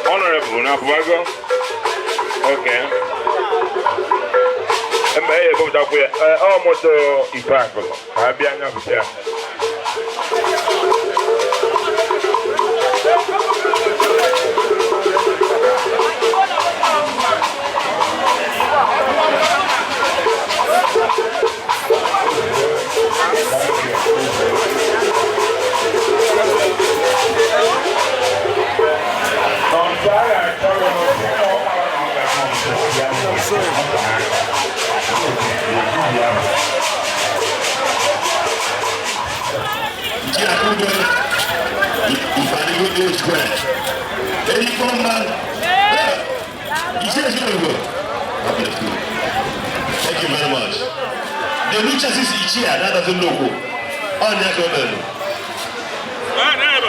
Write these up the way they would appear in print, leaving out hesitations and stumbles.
Honorable na apụbago. Okay. Mgbe e ebupụtakwu ya, ọ moto ife akụlụ ka a bịa anya pụta ya. Ichie Akudo, Ifanigo Age Square. Any man, Ichie Chinugo. God bless you. Thank you very much. The new chassis Ichie, that doesn't know. On the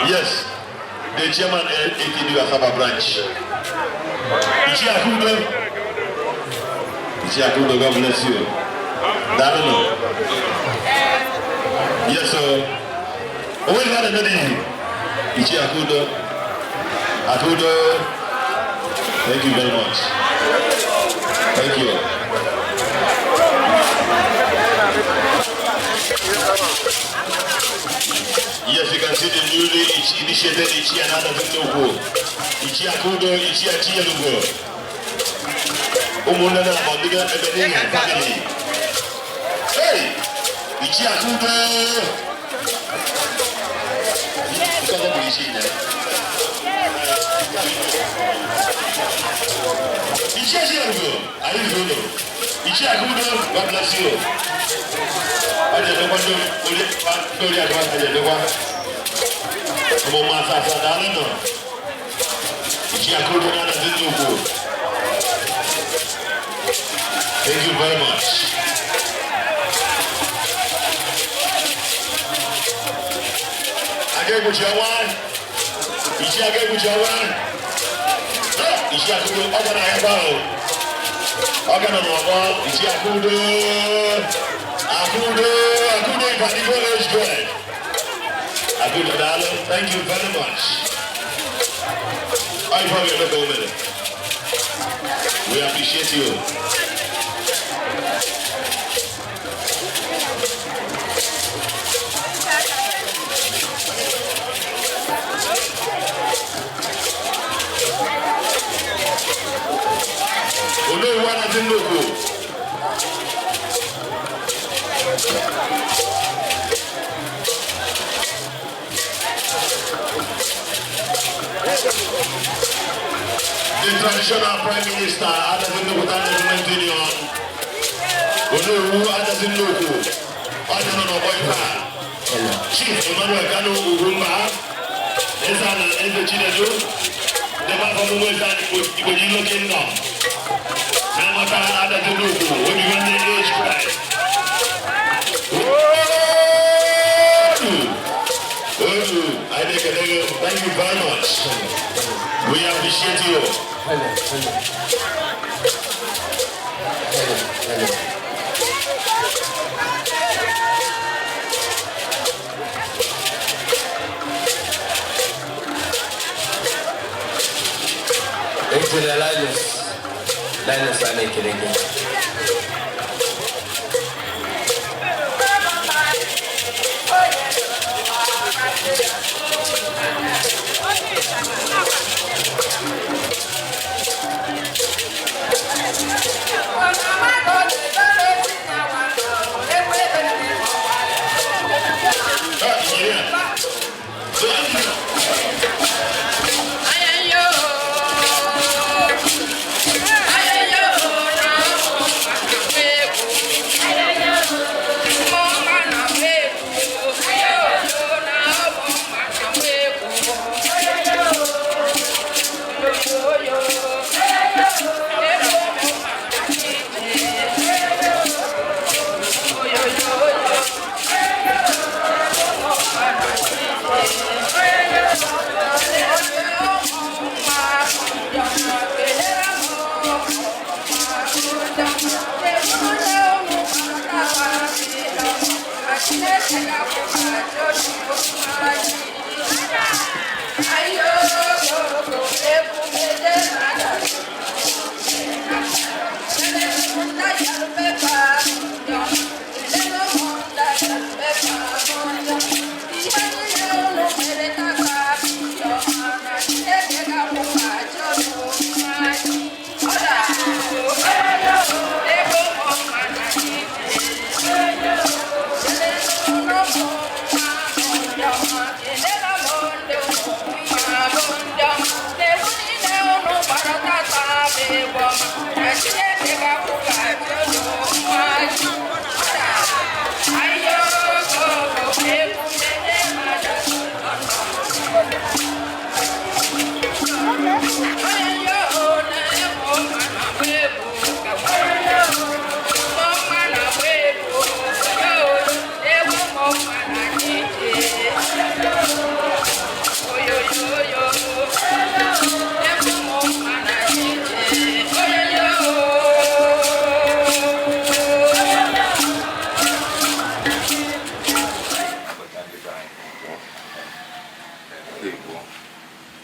Yes, the chairman ATD Asaba branch. Ichie Akudo. Ichie Akudo, God bless you. Darino. Yes, sir. Oh, wait, not another. Ichie Akudo. Akudo. Thank you very much. Thank you. Yes, you can see the newly initiated Ichie Anada Zinoko. Ichie Akudo, Ichie Achielugo. Ụmụnne na Abọndịga Ebenihe family. Hey! Ichie Akudo! Nke ọzọ bụ Ichie Ine. Ichie Achielugo, anyị ruru ụlọ. Ichie Akudo, God bless you. Ọ dị-edekwa ndị oriakụ ha dị-edekwa. Ọmụmụ asa daalụ nọ. Ichie Akudo na Adazi Nnukwu. Thank you very much. Aka ekpuchi ọnwa. Ichie aka ekpuchi ọnwa. Ichie Akudo, ọ gara ahịa ahụ. Ọ gara n'ọgbọ. Ichie Akudo. Akudo, Akudo Ifanigo Age Grade. Akudo daalụ. Thank you very much. Ọ ife ọ ga-eme ka o mere. We appreciate you. Olóòwò Adazi Nnukwu. The traditional Prime Minister, Adazi Nnukwu Development Union. Olóòwò Adazi Nnukwu. Ọjọ́ nọ n'ọgbọ ife a. Chief Emmanuel Kanu Ugwumba. Eze na Eze Chinedu. Debe afọ ọmụmụ Eze Igbo Jilo Kingdom. N'amata Adazi Nnukwu, obi nwanne age Christ. Odu! Odu! Anyị na-ekele gị. Thank you very much. We appreciate you. Hello, hello. Hello, hello. Engineer Linus, Linus a na-ekele gị. Ah, engineer. So, engineer.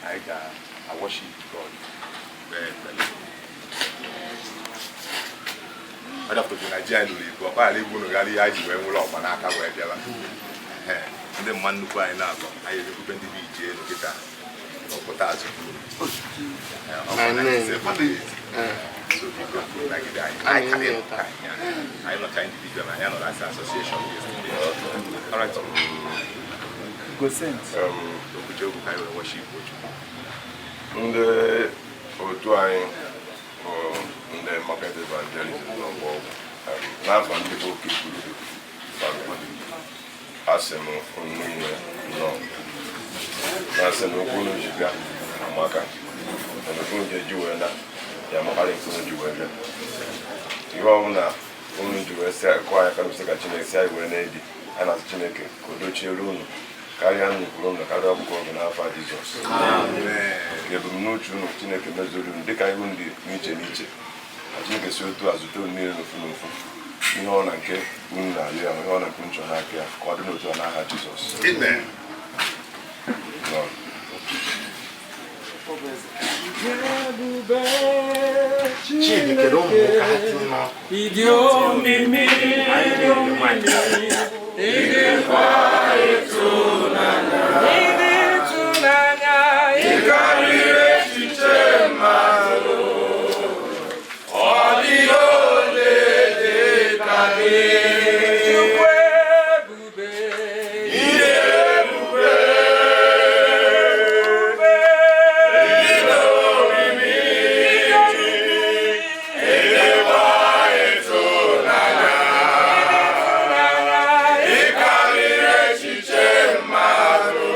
Anyị ga-worship God, kpee ekpere. Ọ dapụtara na ji anyị lụrụ igbo ọkpaghara igbu unu ghara ihe anyị ji wee nwụrụ ọgba n'aka wee bịara. Ehe, ndị mma nnukwu anyị na-atọ anyị ejekwube ndị bụ ije elu kịta ọpụta azụ. Ee, ọ bụ 97. So biko nagide anyị. Anyị ka na-eme anyị. Anyị nọcha individual, anyị nọrọ as association yesterday. All right. Okwuche okwu ka anyị wee worship Chukwu. Ndị otu anyị bụ ndị market evangelism n'ọgbọ n'afọ ndị bụ oke kwuru family, asị m unu niile nọ na-asị na okwu unu ji bịa amaka, mana okwu unu ga-eji wee na ya amakarị nke unu ji wee bịa. Ihe ọbụla unu ji wee sị kụọ anyị aka n'osi ka Chineke si anyị wee na-ebi, a na-asị Chineke ka o dochiere unu karịa nnukwu unu, karịa ọgwụgwọ oge, n'afọ a Jizọs. Ka ebumnuche unu Chineke mezuru unu dịka ihu ndị n'iche n'iche, ka Chineke si otu a zute unu niile n'ofu n'ofu, ihe ọ na nke unu na-arịọ ya, ma ihe ọ na nke unu chọrọ n'aka ya, ka ọ dị n'otu a n'aha Jizọs. Amen. Nọ. Chidi, kedu ụmụ ka ha tinye n'ọkụ? Ịdị omimi, ịdị omimi, ịdịkwa ịtụnanya, ịdị ịtụnanya, ịkarịrị echiche mmadụ. Ọ dịghị onye dị ka gị. Chukwu ebube, ịdị ebube, ịdị omimi, ịdịkwa ịtụnanya, ịkarịrị echiche mmadụ.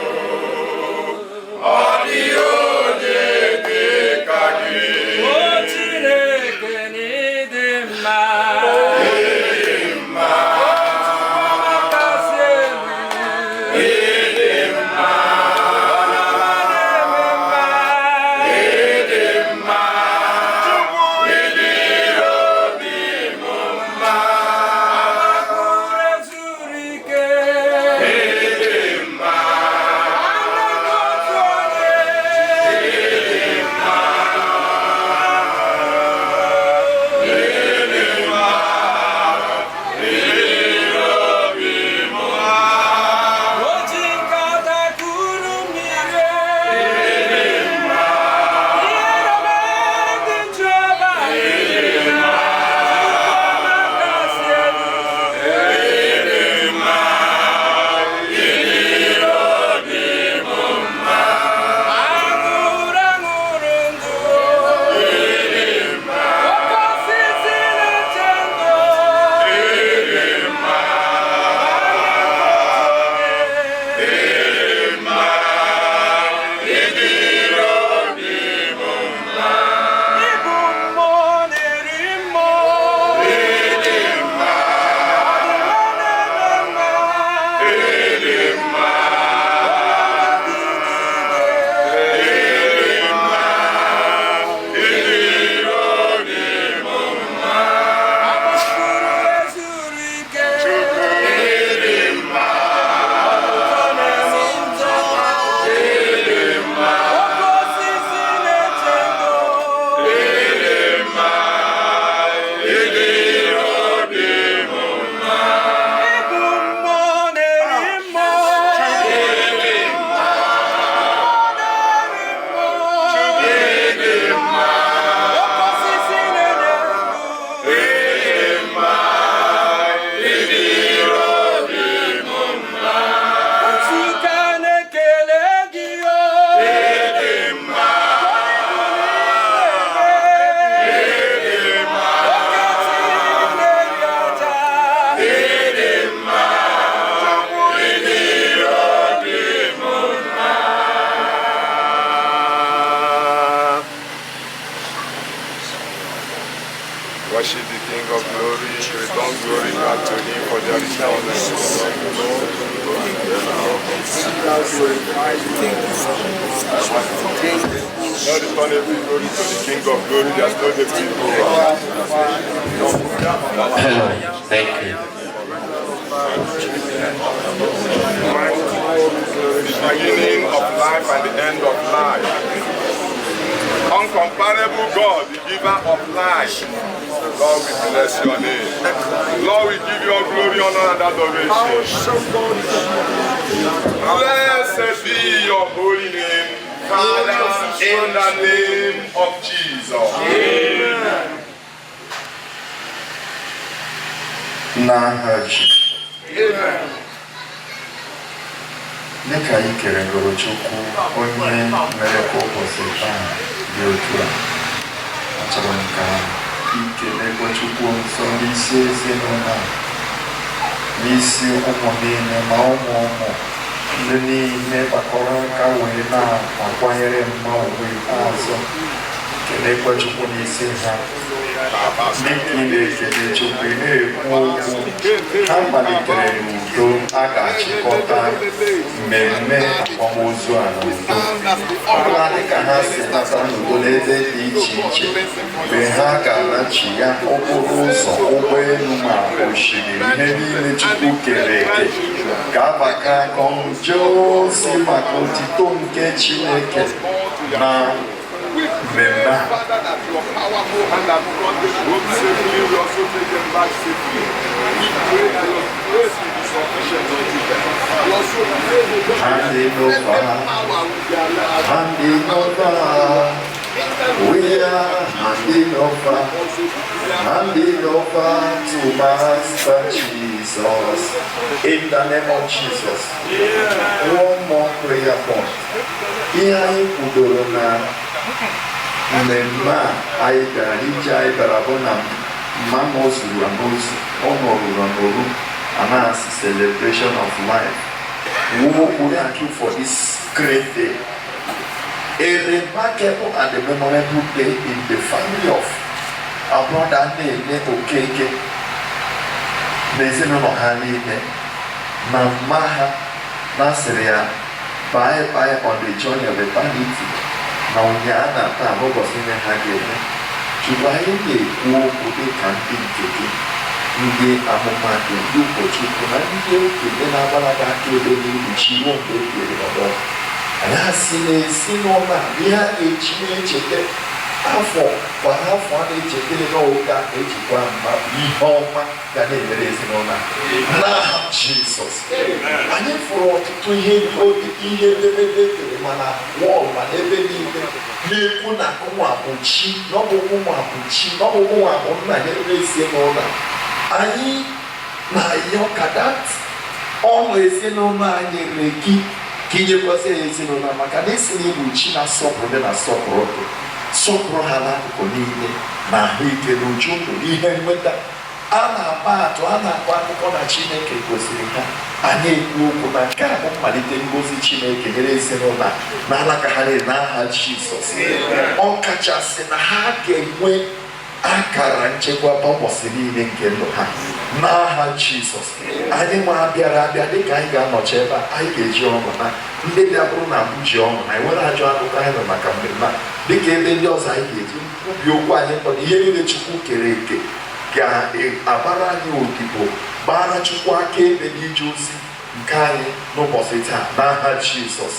the King of glory. Return glory back to him, for there is none like him. Now return every glory to the King of glory. There is no deputy Hello. Thank you. The beginning of life and the end of life. Uncomparable God, the giver of life. Lord, we bless your name. Lord, we give you all glory, honor, and adoration. Blessed be your holy name, Father, in the name of Jesus. Amen. N'aha Jizọs. Dịka anyị kelegoro Chukwu onye mere ka ụbọchị taa dị otu a, achọrọ m ka ikelekwa Chukwu nsọ n'isi ezinụlọ a, n'isi ụmụ niile ma ụmụ ụmụ ndị niile gbakọrọ aka wee na-akwanyere mma ugwu ikpeazụ. Kelekwa Chukwu n'isi ha. Dịka ị na-ekele Chukwu, ị na-ekwu okwu ha malitere n'udo, a ga-achịkọta mmemme akwamozu a n'udo ọbụla dịka ha si nata n'udo n'ebe dị iche iche. Mgbe ha ga-anachi ya, okporo ụzọ, ụgbọelu ma osimiri, ihe niile Chukwu kere eke ga-agbakọ aka ọnụ jee ozi maka otito nke Chineke na mmemme a. Father, that your powerful hand has brought them home safely, we also take them back safely. We pray that your grace will be sufficient unto them. We also pray that God Handing over, power will be allowed. Handing over, we are handing over, handing over to Master Jesus. In the name of Jesus. One more prayer point. Ihe anyị kwudoro na mmemme a anyị bịara ije, anyị bịara bụ na mma nọzuru anọzu, ọ nọruru anọru, a na-asị celebration of life. Wuo, thank you for this great day, a remarkable and a memorable day in the family of our brother Nene Okeke na ezinụlọ ha niile na mma ha na-asịrị ya bye bye on the journey of eternity na ụnyaahụ na taa, n'ụbọchị niile ha ga-eme. Chukwu, anyị na-ekwu okwu dịka ndị nke gị, ndị amụma gị, ndị ụkọchukwu na ndị okenye na-agbara gị aka ebe n'ikpuchi ruo mgbe e kere ọgbọ. Anyị asị na ezinụlọ a, ihe a ga-eji na-echeta afọ kwa afọ, a na-echeta n'oge a na-ejikwa mma bụ ihe ọma ga na-emere ezinụlọ a n'aha Jizọs. Anyị fụrụ ọtụtụ ihe, ihe edemede tere mana wall ma n'ebe niile na-ekwu na nwa bụ chi, na ọ bụ nwa bụ chi, na ọ bụ nwa bụ nna nyere ezinụlọ a. Anyị na-ayọ ka that ọṅụ ezinụlọ a nyere gị ka inyekwasị ya ezinụlọ, maka na esi na ịbụ chi na-asọpụrụ ndị na-asọpụrụ gị. Sọpụrụ ha n'akụkụ niile, na ahụike na uju ndụ na ihe nweta a na-agba atụ, a na-akọ akụkọ na Chineke gosiri ha. Anyị ekwu okwu na nke a bụ mmalite ngozi Chineke nyere ezinụlọ a na alaka ha niile n'aha Jizọs. Ọ kachasị na ha ga-enwe akara nchekwaba ụbọchị niile nke ndụ ha n'aha Jizọs. Anyị nwa bịara abịa, dịka anyị ga-anọchi ebe a, anyị ga-eji ọṅụ na ndị bịa bụrụ na mbụ ji ọṅụ na enwere ajọ akụkọ anyị nọ maka mmemme a, dịka ebe ndị ọzọ anyị ga-eji nkwubi okwu anyị kpọrọ ihe niile Chukwu kere eke ga-agbara anyị odibo, gbara Chukwu aka ebe n'ije ozi nke anyị n'ụbọchị taa n'aha Jizọs.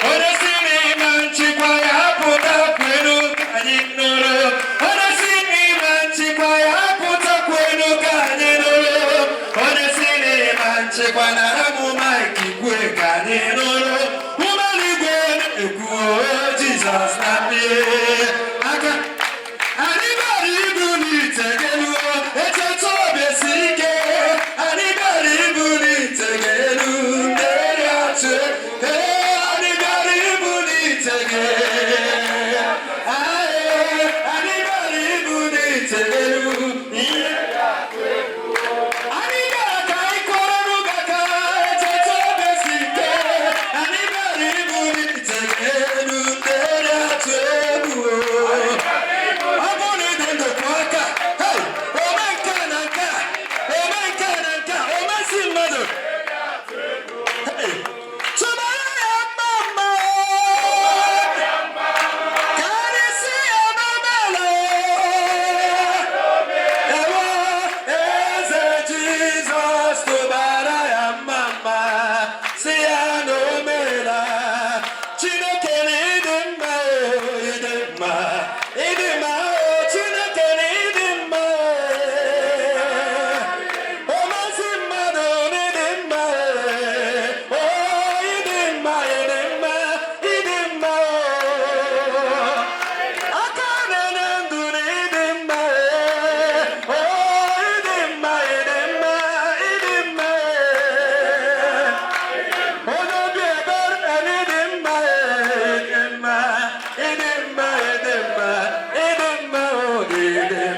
Onye si n'ime nchịkwa ya pụta kwenu ka anyị nụrụ. Onye si n'ime nchịkwa ya pụta kwenu ka anyị nụrụ. Onye si n'ime nchịkwa na amụma ikikwe ka anyị nụrụ. Ụgbọeluigwe na-ekwu Jizọs na mmiri aka. Anyị bịara ibuli ite gị elu, echeta obi esi ike. Anyị bịara ibuli ite gị elu, mmeri atụ. Ee, anyị bịara ibuli ite gị. Ee, anyị bịara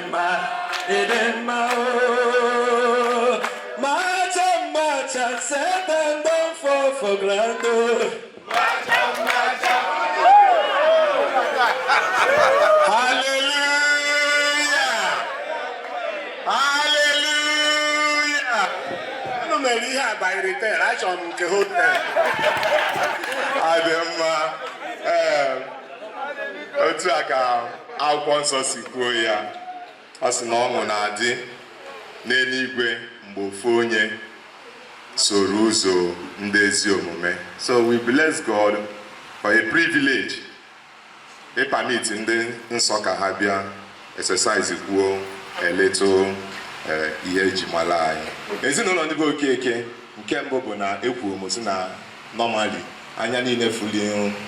mma, ịdị mma o. Macha macha, Satan don fall for ground o. Hallelujah! Hallelujah! Unu mere ihe a by retail, achọrọ m nke hotel. Adị mma. Ee, otu a ka akwụkwọ nsọ si kwuo ya. Ọ sị na ọṅụ na-adị n'eluigwe mgbe ofu onye soro ụzọ ndị ezi omume. So we bless God for a privilege ị permit ndị nsọ ka ha bịa exercise kwuo eletụ ihe eji mara anyị, ezinụlọ ndị bụ Okeke. Nke mbụ bụ na ekwuru m sị na normally anya niile fuli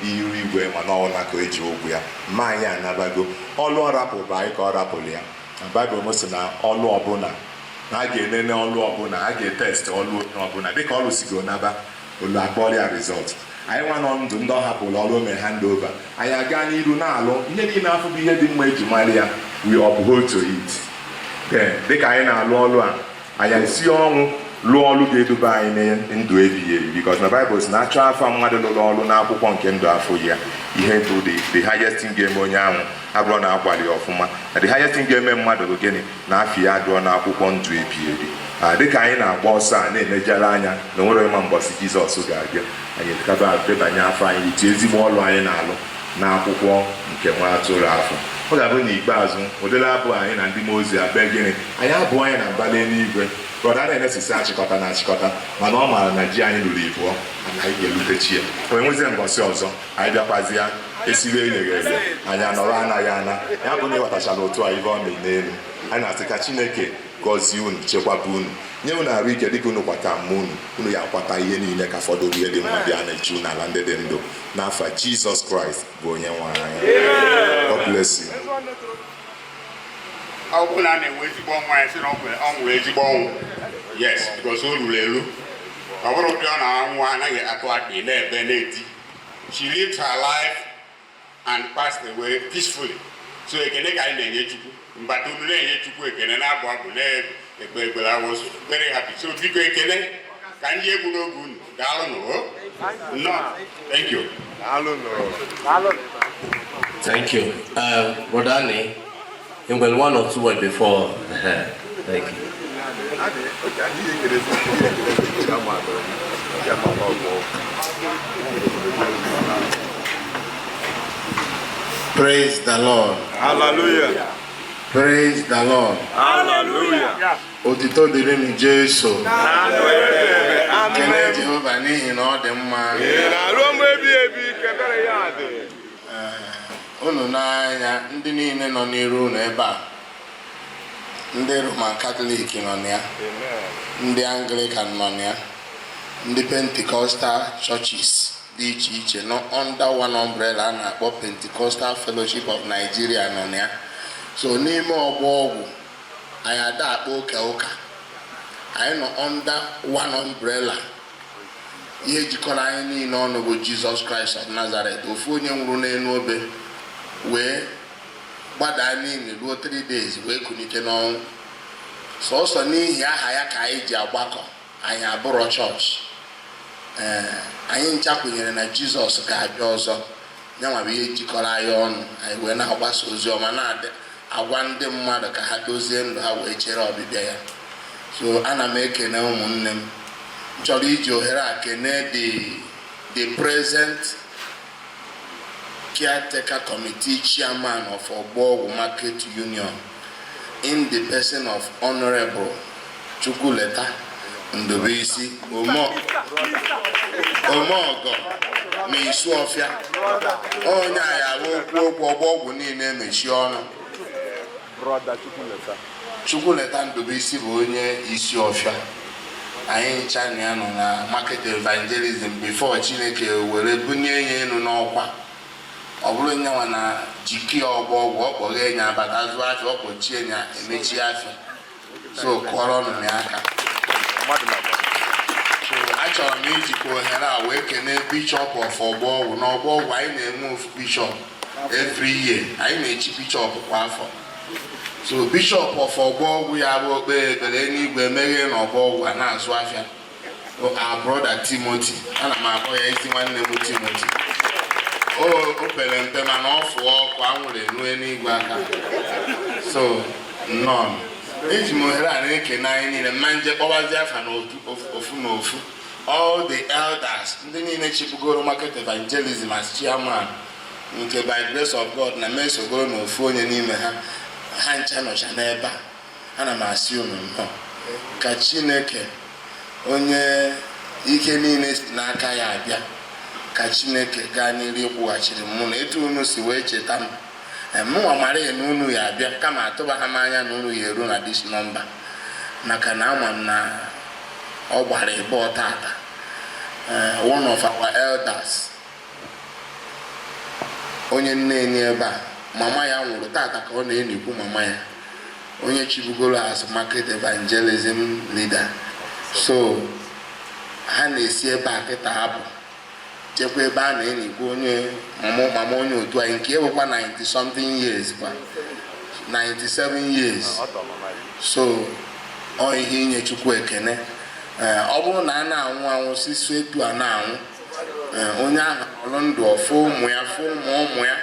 iru igwe, mana ọ na ka eji ụgwọ ya mma. Anyị anabago ọlụ ọ rapụrụ anyị ka ọ rapụrụ ya na Baịbụl m sị na ọlụ ọbụla na a ga-enene, ọlụ ọbụla a ga-e test, ọlụ onye ọbụla dịka ọlụ sigo naba olu akpọrọ ya result. Anyị nwa nọ ndụ, ndị ọ hapụrụ ọrụ ome hand over, anyị aga n'iru na-alụ ihe niile afọ bụ ihe dị mma eji mara ya. We uphold to it. Then dịka anyị na-alụ ọlụ a, anyị esi ọnwụ lụọ ọlụ ga-eduba anyị na ndụ ebighị ebi, because na Bible sị na achọ afọ mmadụ lụrụ ọlụ n'akwụkwọ nke ndụ afọ ya. Ihe bụ the highest thing ga-eme onye ahụ abụrụ na agbalị ọfụma na the highest thing ga-eme mmadụ bụ gịnị? Na afọ ya dụọ n'akwụkwọ ndụ ebighị ebi. A dịka anyị na-agba ọsọ a na-emejere anya na onwere ịma mbọsị Jizọs ga-abịa, anyị kaba debanye afọ anyị iti ezigbo ọlụ anyị na-alụ n'akwụkwọ nke nwa atụrụ afọ. Ọ ga-abụ n'ikpeazụ ụdịrị abụ anyị na ndị mmụọ ozi abịa gịnị, anyị abụọ anyị na mbala eluigwe. Brother na-enesisi achịkọta na achịkọta, mana ọ maara na ji anyị lụrụ ibụọ, mana anyị ga-erute chi ya. O nwezie mbọsị ọzọ anyị bịakwazi ya esiwe eghere eghe, anyị anọrọ anaghị ana ya bụ na ịghọtachara otu a ibe ọ mee n'elu. Anyị na-asị ka Chineke gọzie unu, chekwaba unu, nye unu arụ ike dịka unu kwata mma unu, unu ya akwata ihe niile ka fọdụrụ ihe dị mma bịa na-echu n'ala ndị dị ndụ, n'afa Jizọs Kraịst bụ onye nwe anyị. God bless you. Ọ bụrụ na a na-enwe ezigbo ọnwụ, anyị sị na ọ nwụrụ ezigbo ọnwụ. Yes, because o ruru eru. Ọ bụrụ ụdị ọ na-anwụ anaghị atụ akpị na-ebe na-eti. She lived her life and passed away peacefully. So ekene ka anyị na-enye Chukwu, mbata unu na-enye Chukwu ekene, na-abụ abụ, na-ekpe ekpere. I was very happy. So biko, ekene ka ndị egwu n'oge unu. Daalụnụ o, nnọọ, thank you. Thank you. Brother Annie, you will one or two words before. Thank you. Praise the Lord. Hallelujah. Praise the Lord. Hallelujah. Otito dịrị m Jesu. Ndụ ebe ebe. Kelee Jehova n'ihi na ọ dị mma. Ị na-arụ mgbe ebi ebi ka ebere ya dị. Unu n'anya, ndị niile nọ n'iru unu ebe a, ndị Roman Catholic nọ na ya, ndị Anglican nọ na ya, ndị Pentecostal churches dị iche iche nọ under one umbrella a na-akpọ Pentecostal Fellowship of Nigeria nọ na ya. So n'ime ọgbọ ọgwụ anyị ada akpọ oke ụka, anyị nọ under one umbrella. Ihe jikọrọ anyị niile ọnụ bụ Jizọs Kraịst of Nazareth, ofu onye nwụrụ n'elu obe wee gbadaa n'ili ruo 3 days wee kulite n'ọnwụ. Sọsọ n'ihi aha ya ka anyị ji agbakọ. Anyị abụrọ chọọchị. Ee, anyị ncha kwenyere na Jizọs ga-abịa ọzọ. Yanwa bụ ihe jikọrọ anyị ọnụ. Anyị wee na-agbasa ozi ọma, na-agwa ndị mmadụ ka ha dozie ndụ ha wee chere ọbịbịa ya. So ana m ekene ụmụnne m. M chọrọ iji ohere a kene the present caretaker committee chairman of Ogbogu Market Union in the person of Honorable Chukwuleta Ndubuisi Omeogo na Isuọfịa. Onye a ya bụ okwu okwu Ọgbọgwụ niile emechie ọnụ. Chukwuleta Ndubuisi bụ onye isi ọfịa. Anyị ncha na ya nọ na market evangelism before Chineke were bunye ya elu n'ọkwa. Ọ bụrụ nyanwa na jikie ọgbọ ọgwụ, ọ kpọghee ya, abata zụọ afịa, ọ kpọchie ya, emechie afịa. So kụọrọ ọnụ ya aka. So achọrọ m ijikwa ohere a wee kenee Bishop of Ọgbọọgwụ. Na Ọgbọọgwụ anyị na-enwe ofu bishop every year. Anyị na-echi bishop kwa afọ. So Bishop of Ọgbọgwụ ya bụ okpe ekpere n'igwe meghee na Ọgbọgwụ a na-azụ afịa. Our brother Timothy, ana m akpọ ya ezi nwanne m Timothy. O pere mpe mana ọ fụọ ọkụ, anwụrụ enu eluigwe aka. So nnọọ, eji m ohere a na-ekene anyị niile mma nje kpọbazi afa na ofu na ofu, all the elders, ndị niile chịbugoro market evangelism as chairman, nke by grace of God na mesogoro na ofu onye n'ime ha, ha ncha nọcha n'ebe a. Ana m asị unu nnọọ. Ka Chineke onye ike niile si n'aka ya abịa, ka Chineke gaa n'iru ịkwụghachiri mụ na etu unu si wee cheta m. Mụnwa mara ya na unu ya abịa, kama atụba ha m anya na unu ya eru na this number, maka na ama m na ọ gbara ịbọ tata. One of our elders, onye nne enyi ebe a, mama ya nwụrụ tata ka ọ na-enikwu mama ya, onye chibugoro as market evangelism leader. So ha na-esi ebe a kịta apụ chekwa ebe a na-enikwu onye mama onye otu anyị nke ewekwa 90 something years, kwa 97 years. So ọ ihe inye Chukwu ekene. Ọ bụrụ na a na-anwụ anwụ sisi etu a na-anwụ, onye ahụ ọlụ ndụ ọfụ ụmụ ya, fụ ụmụ ụmụ ya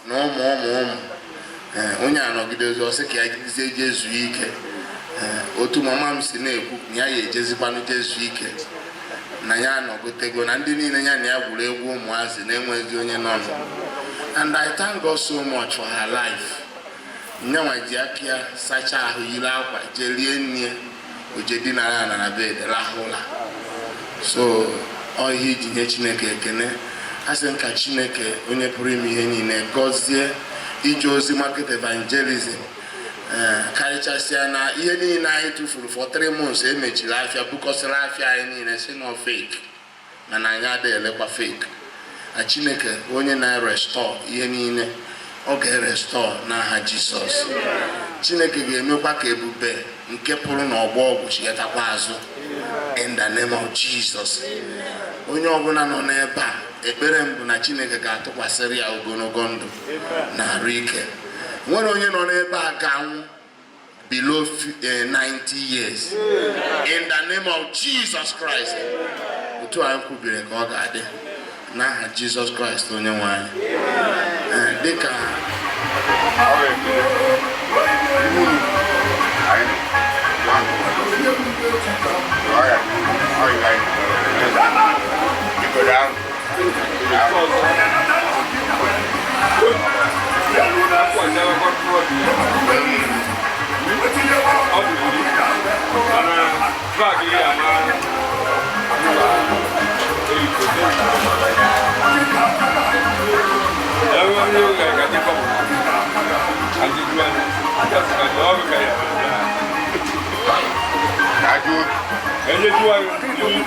na ụmụ ụmụ ụmụ. Onye anọgidezi ọsị ka ya jizie jee zuo ike. Otu mama m si na-ekwu na ya ejezikwanụ jee zuo ike, na ya anọgotego na ndị niile ya na ya gwuru egwu ụmụazị na-enwezi onye nọ nọ. And I thank God so much for her life. Nyanwa ji aka ya sachaa ahụ, yiri akwa, jee rie nri, oje dinara ala na bed rahụ ụla. So ọ ihe iji nye Chineke ekene. A sị m ka Chineke onye pụrụ ime ihe niile gọzie ije ozi market evangelism, ee, karịchasịa na ihe niile anyị tụfuru for 3 months emechiri afịa, bukọsịrị afịa anyị niile, si nọ fake, mana anyị adịghị elekwa fake na Chineke onye na-erestore ihe niile, ọ ga-erestore n'aha Jizọs. Chineke ga-emekwa ka ebube nke pụrụ n'ọgbọ ọgwụ chigatakwa azụ in the name of Jesus. Onye ọbụla nọ n'ebe a, ekpere m bụ na Chineke ga-atụkwasịrị ya ogologo ndụ na arụ ike. Nwere onye nọ n'ebe a ga-anwụ below 90 years in the name of Jesus Christ. Otu anyị kwubiri ka ọ ga-adị n'aha Jizọs Kraịst onye nwe anyị. Dịka Ọ bụ ekele iwu anyị ọ ya ọ ya anyị biko daalụ daalụ. Ọ dị iri mana bag ya ama Ka ajụ obi. Enye juwa gịnị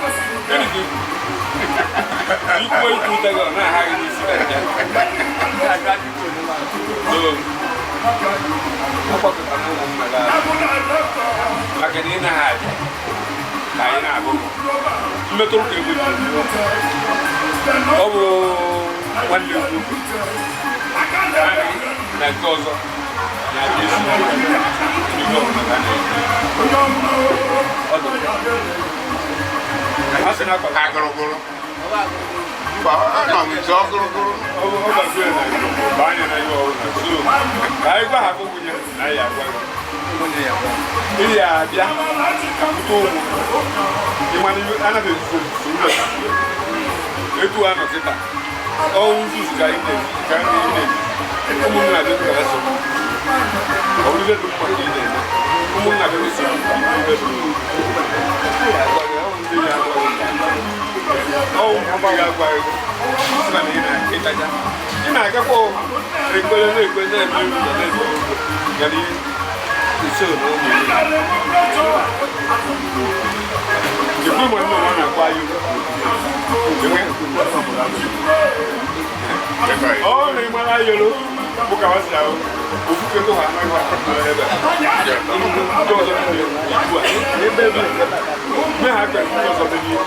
ka ikwu ikwu tego na-aghaghị n'isi ka nje. So agbakọtara ụmụ mmadụ ahụ maka na ị naghị abịa ka anyị na-abụ mmetụrụ ka egwu ji ọ bụ nwanne m nwoke anyị na nke ọzọ na-abịa esi ihe ọbụla ka a na-eme. Ọ dị a sị na akwa Agụrụgụrụ mba, anọ m nso ọgụrụgụrụ. Ọ gbazuru ya na anya na ihe ọbụla, so ka anyị gwa ha nwunye na anyị agwa gị ị ya abịa ka pụta ụmụ ịmana ihe anaghị ezuzo ezuzo ụlọ etu a nọ kịta. Ọnwụ nzuzu ka anyị na-eji ka anyị na-eji ụmụnna bịa ka so ọ bụrụ ihe dị mma ka ị na-eme, ụmụnna bịa so ibe dị ọnwụ ndị ya agwa gị sị na ị na-ịtaja ị na-agakwa ekpere na-ekpe na-eme ụzọ na-eme ụzọ gara iso na ụmụ ekwe ma nne ọ na-akwa anyị ọ na-ịmara ayọrọ bụ ka ha si ahụ ofufe tó ha anaghị ebe a ndị ọzọ niile ikwu a ebe ebe mee ha kpere ndị ọzọ dị n'ihu.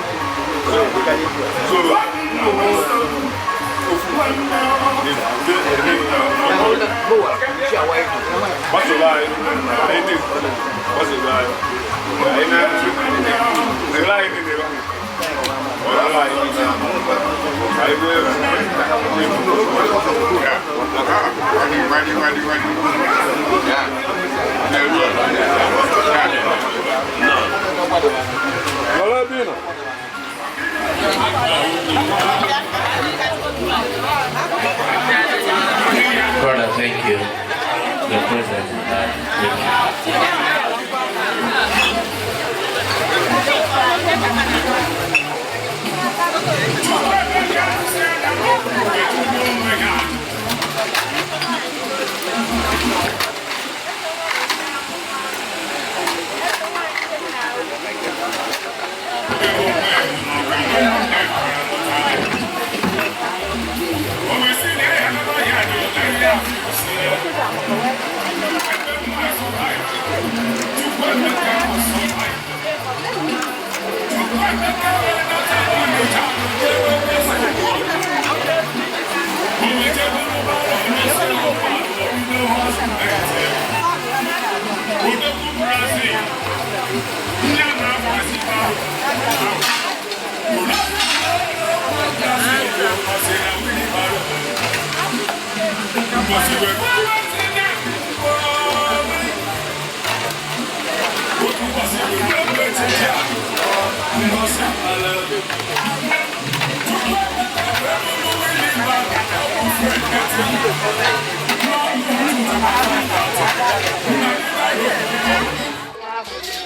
So nnụnụ Gbasoro anyị, anyị na-ekwu, gbasoro anyị. Anyị na-ele anyị niile. Ọrụ anyị niile. Anyị bụ Nọrọ ebe ị nọ. Brother, thank you. Your presence. Thank you.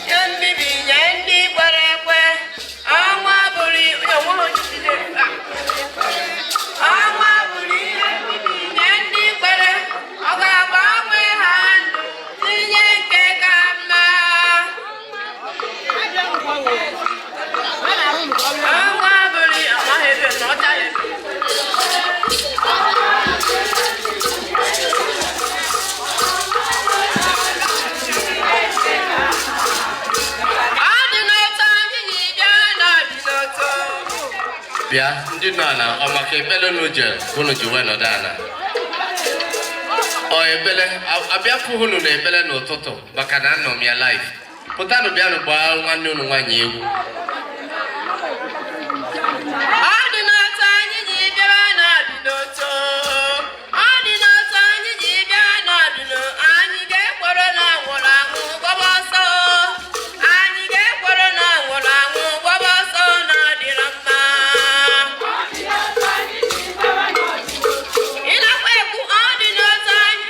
Nye mbibi nye ndị kwere ekwe, ọnwa bụrụ ọnwa bụrụ ihe mbibi nye ndị kwere, ọ ga-agbanwe ha ndụ tinye nke ka mma. Ọnwa bụrụ amaghị ebe na ọ chaghị. Ọ dị n'otu anyị ji bịa na ọ dị n'otu. Bịa, ndị nọ ana, ọ maka ekpele unu jere ka unu ji wee nọdụ ana? Ọ ekpele, abịafụghị unu na ekpele n'ụtụtụ maka na anọ m ya live. Pụtanụ bịanụ gbaa nwanne unu nwaanyị egwu. Ọ dị n'otu anyị ji bịara na ọ dị n'otu. Ọ dị n'otu anyị ji bịa na ọ dị n'otu. Anyị ga-ekworo na nwụrụ anwụ gbaba ọsọ. Anyị ga-ekworo na nwụrụ anwụ gbaba ọsọ na ọ dịrọ mma. Ị nakwa ekwu ọ dị n'otu anyị.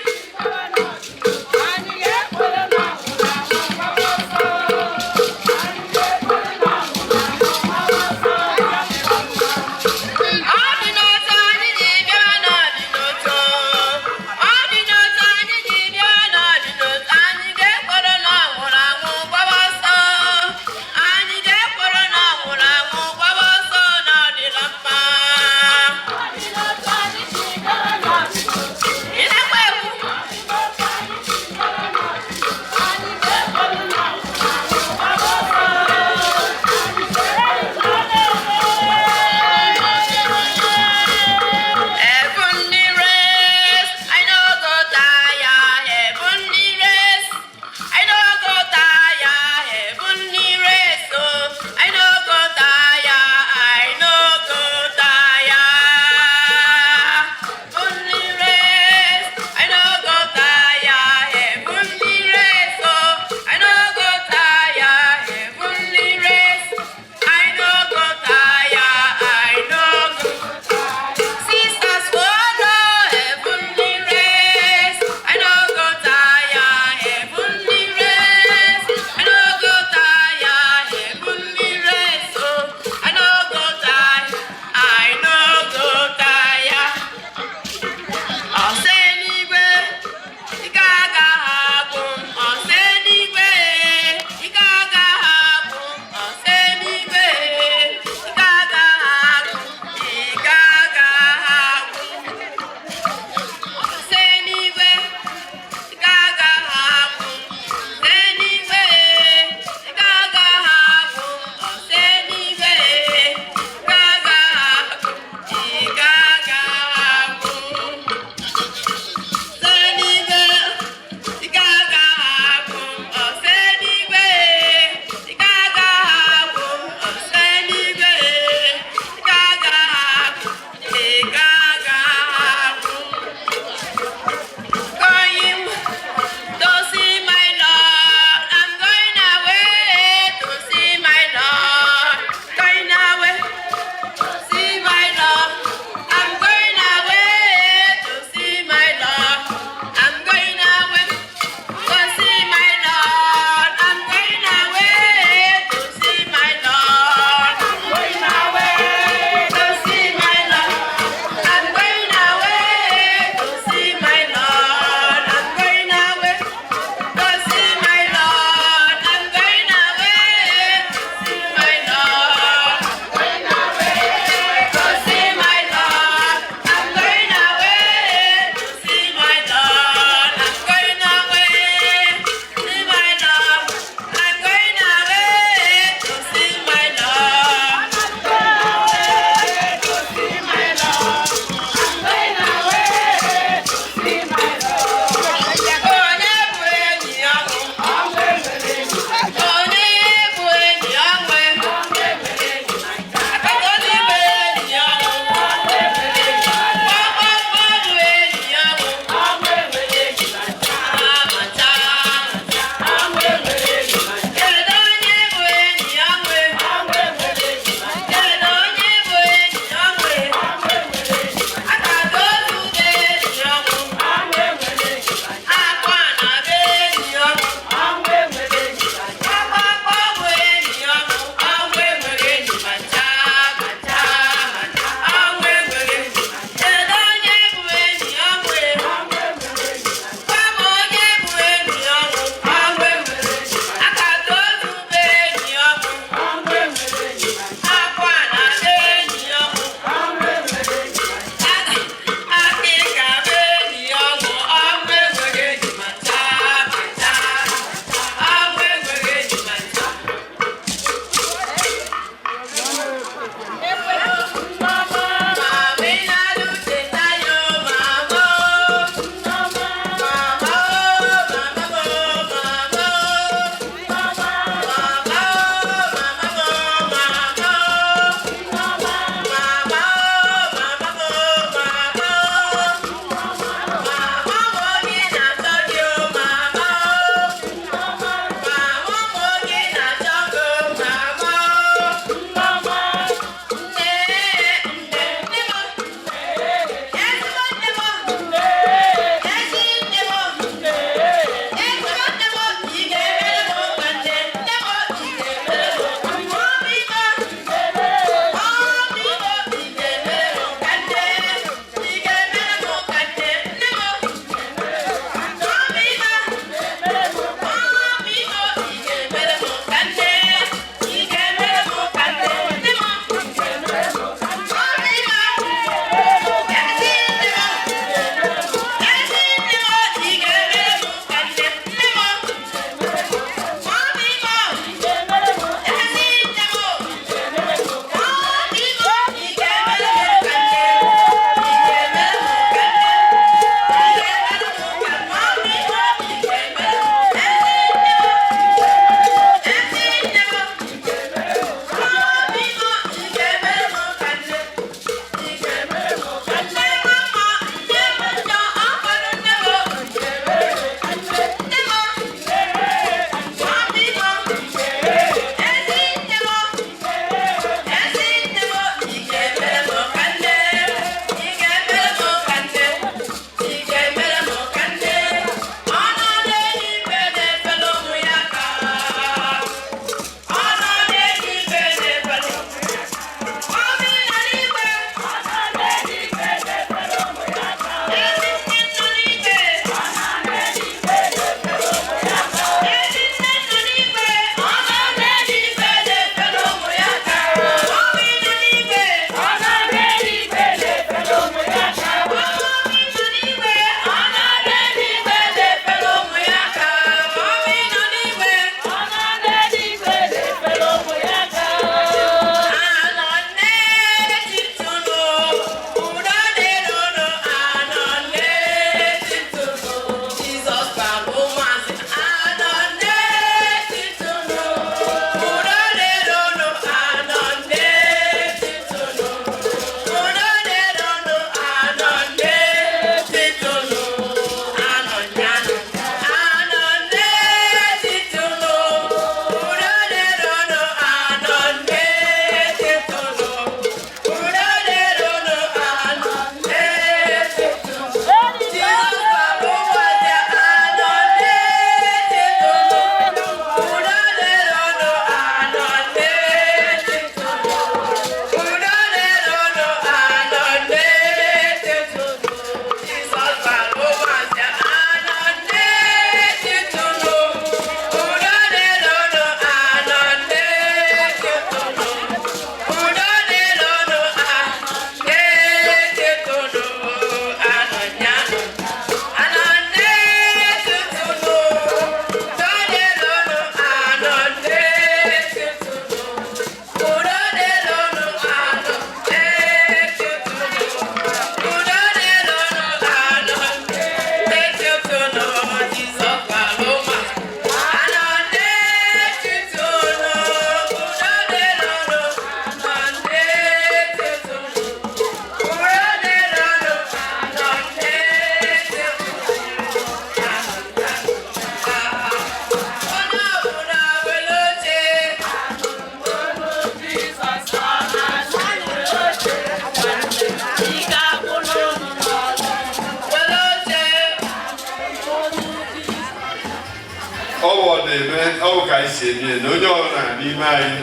ọ na-eme, ọ bụ ka anyị si eme ya, na onye ọbụla n'ime anyị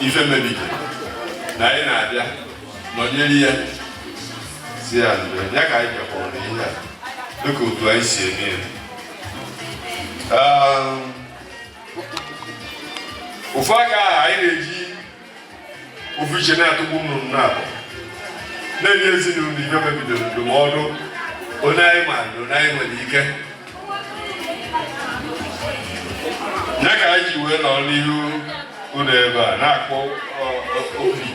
ife mebiri na anyị na-abịa nọnyere ya, si ya ndo ya ka anyị bịakwara n'ihe a dịka otu anyị si eme ya. Ofu aka ahụ anyị na-eji ofu iche na-atụgbu nnụnụ na-abụ na-enye ezinụlọ ife mebidoro ndụmọdụ, onye anyị ma na onye anyị nwere ike ya ka anyị ji wee nọ n'ihu ụlọ ebe a na-akpọ obi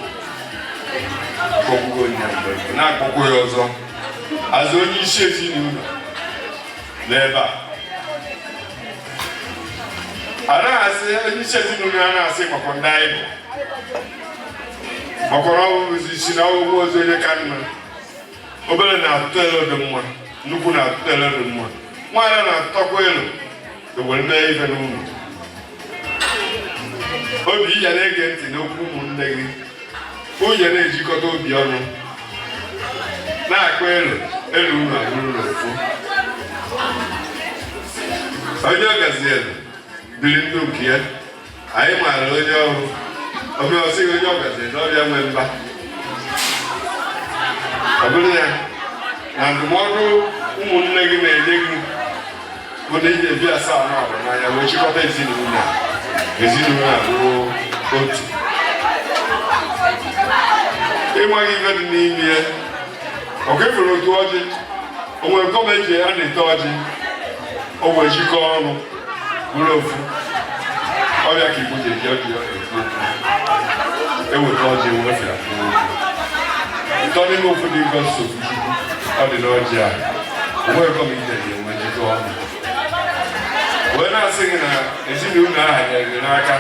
na-akpọkwa ya ọzọ azụ onye isi ezinụlọ n'ebe a. A na-asị onye isi ezinụlọ a na-asị makwa ndị anyị bụ makwara ọbụzi isi na ọgwụgwọ ozi onye ka nna obere na-atụtụ elo dị mma, nnukwu na-atụtụ elo dị mma, nwaanyị na-atụtọkwa elo ewere mee ife n'ụlọ. Obi ya na-ege ntị n'okwu ụmụnne gị, onye na-ejikọta obi ọnụ na-akpa elu elu unu abụrụ n'ofu. Onye ọgazielu biri ndụ nke ya, anyị maara onye ọrụ ọbịa ọsịghị onye ọgazielu ọbịa nwe mba. Ọ bụrụ ya na ndụmọdụ ụmụnne gị na-enye gị bụ na iji ebi asaa na ọrụ n'anya wee chịkọta ezinụlọ a, ezinụlọ a bụrụ otu. Ịnweghị ife dị n'ime ya, ọ ka efere otu ọjị, o nwere gọọmenti a na-ete ọjị, o wee jikọọ ọnụ bụrụ ofu. Ọbịa ka Igbo ji eji ọjị ekwu okwu, eweta ọjị ewefere kwuo okwu. Ntọ n'ime ofu dị ngozi sofu Chukwu, ọ dị n'ọjị a, o nwere gọọmenti eji enwe jikọọ ọnụ. Wee na-asị gị na ezinụlọ ahụ nyere gị n'aka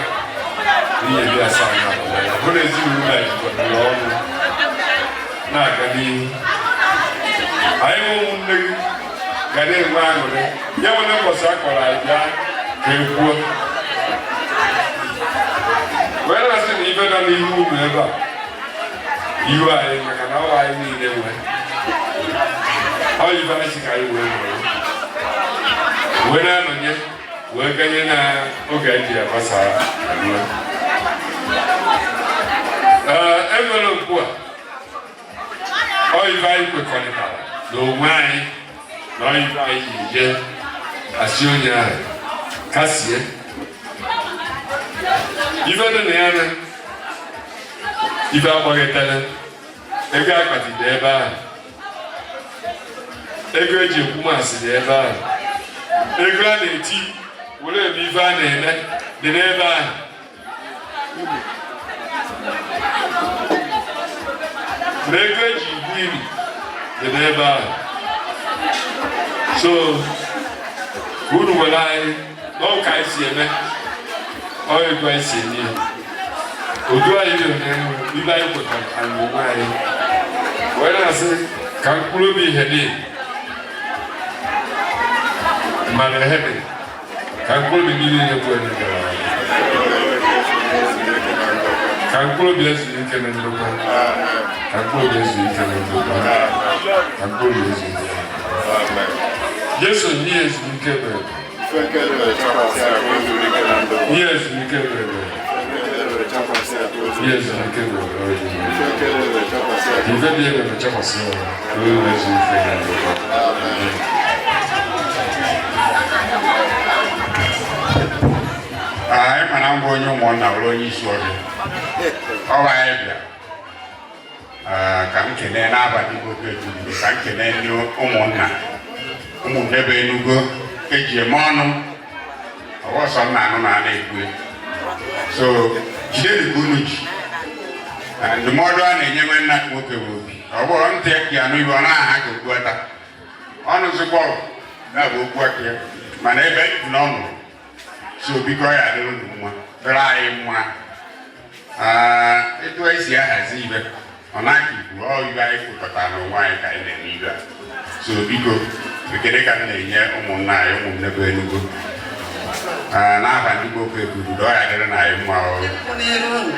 n'ihe dị asaa na abụọ, bụ na ezinụlọ a jikọtara ọnụ na-aga n'ihu. Anyị nwe ụmụnne gị ga na-enwe aṅụrị ya nwere mbọsị a kọrọ anyị bịa ka e kwuo. Wee na-asị na ife nọ n'ihu unu ebe a ihu anyị, maka na ọwa anyị niile nwe ọ ife anyị si ka anyị wee nwere wee na-anọnye wee ganye na oge anyị ji agbasa ruo. Ee, enwere okwu a ọ ife anyị kwekọrịtara n'onwe anyị na ọ ife anyị ji jee asị onye ahụ kasie ife dị na ya na ife agbaghetara ego akpati dị ebe ahụ, ego eji ekwu masị dị ebe ahụ, ego a na-eti were eme ife a na-eme dị n'ebe ahụ. Na ego eji igbu ili dị n'ebe ahụ. So unu nwere anyị na ọ ka anyị si eme, ọ ego anyị si eme ya, otu anyị na-eme ibe anyị kwetara anyị onwe anyị wee na-asị ka mkpụrụ obi ihe dị mana hebe ka mkpụrụ obi niile na-ekwu eme gara aga, ka mkpụrụ obi ezuru ike na ndokwa, ka mkpụrụ obi ezuru ike na ndokwa, ka mkpụrụ obi ezuru ike na ndokwa. Jesu nye ezumike mere, nye ezumike mere, nye ezumike mere, ife dị ebe chekwasị ya ka o wee zuo ike na ndokwa. Anyị mara mbụ onye ụmụnna bụrụ onye isi ọjị ọwa anyị bịa ka m kelee n'abalị Igbo Etubido, ka m kelee ndị ụmụnna ụmụnne bụ Enugu eji eme ọnụ ọwọsọ nna anụ na ana ekwu. So jidenu ka unu ji ndụmọdụ a na-enye nwanna nwoke bụ obi ọ bụrụ ntị ya anụ ibe ọ na-aha ka okwu ata ọnụ zikwa na bụ okwu aka ya, mana ebe dị na ọ nụrụ. So biko ya adịrị unu mma, dịrị anyị mma. Etu anyị si ahazi ibe ọ na-aka ikwu ọ ibe anyị kwekọtara n'onwe anyị ka anyị na-eme ibe a. So biko ekele ka m na-enye ụmụnna anyị ụmụnne bụ Enugu n'aha ndị Igbo Etubido, ọ ya dịrị na anyị mma. O n'iru unu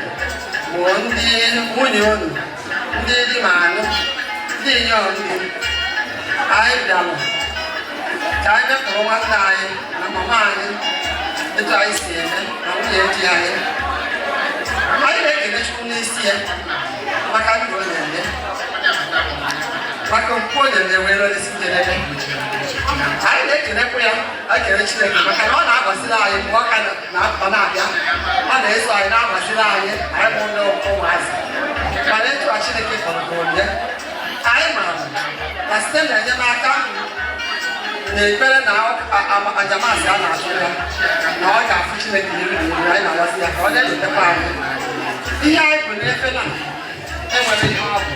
bụ ndị nwunye unu, ndị di ma anụ, ndị inyom di anyị bịara ka anyị mepụrụ nwanne anyị na mama anyị. di anyị. Anyị na-ekele Chukwu n'isi ya maka ndụ ọ na-enye, maka okwukwe ọ na-enye wee ruo n'isi njedebe. Anyị na-ekelekwa ya, ekele Chineke maka na ọ na-agbaziri anyị mgbe ọ ka ọ na-abịa, ọ na-eso anyị na-agbaziri anyị. Anyị bụ ndị ụmụazị, mana etu a Chineke kpọrọ ya, anyị maara na site na enyemaka na ekpere na ajamasị a na-achụ ya, na ọ ga-afụ Chineke iru na iru. Anyị na-arịọzi ya ka ọ na-echetakwa anyị. Ihe anyị bụ n'efe na enwere ihe ọ bụ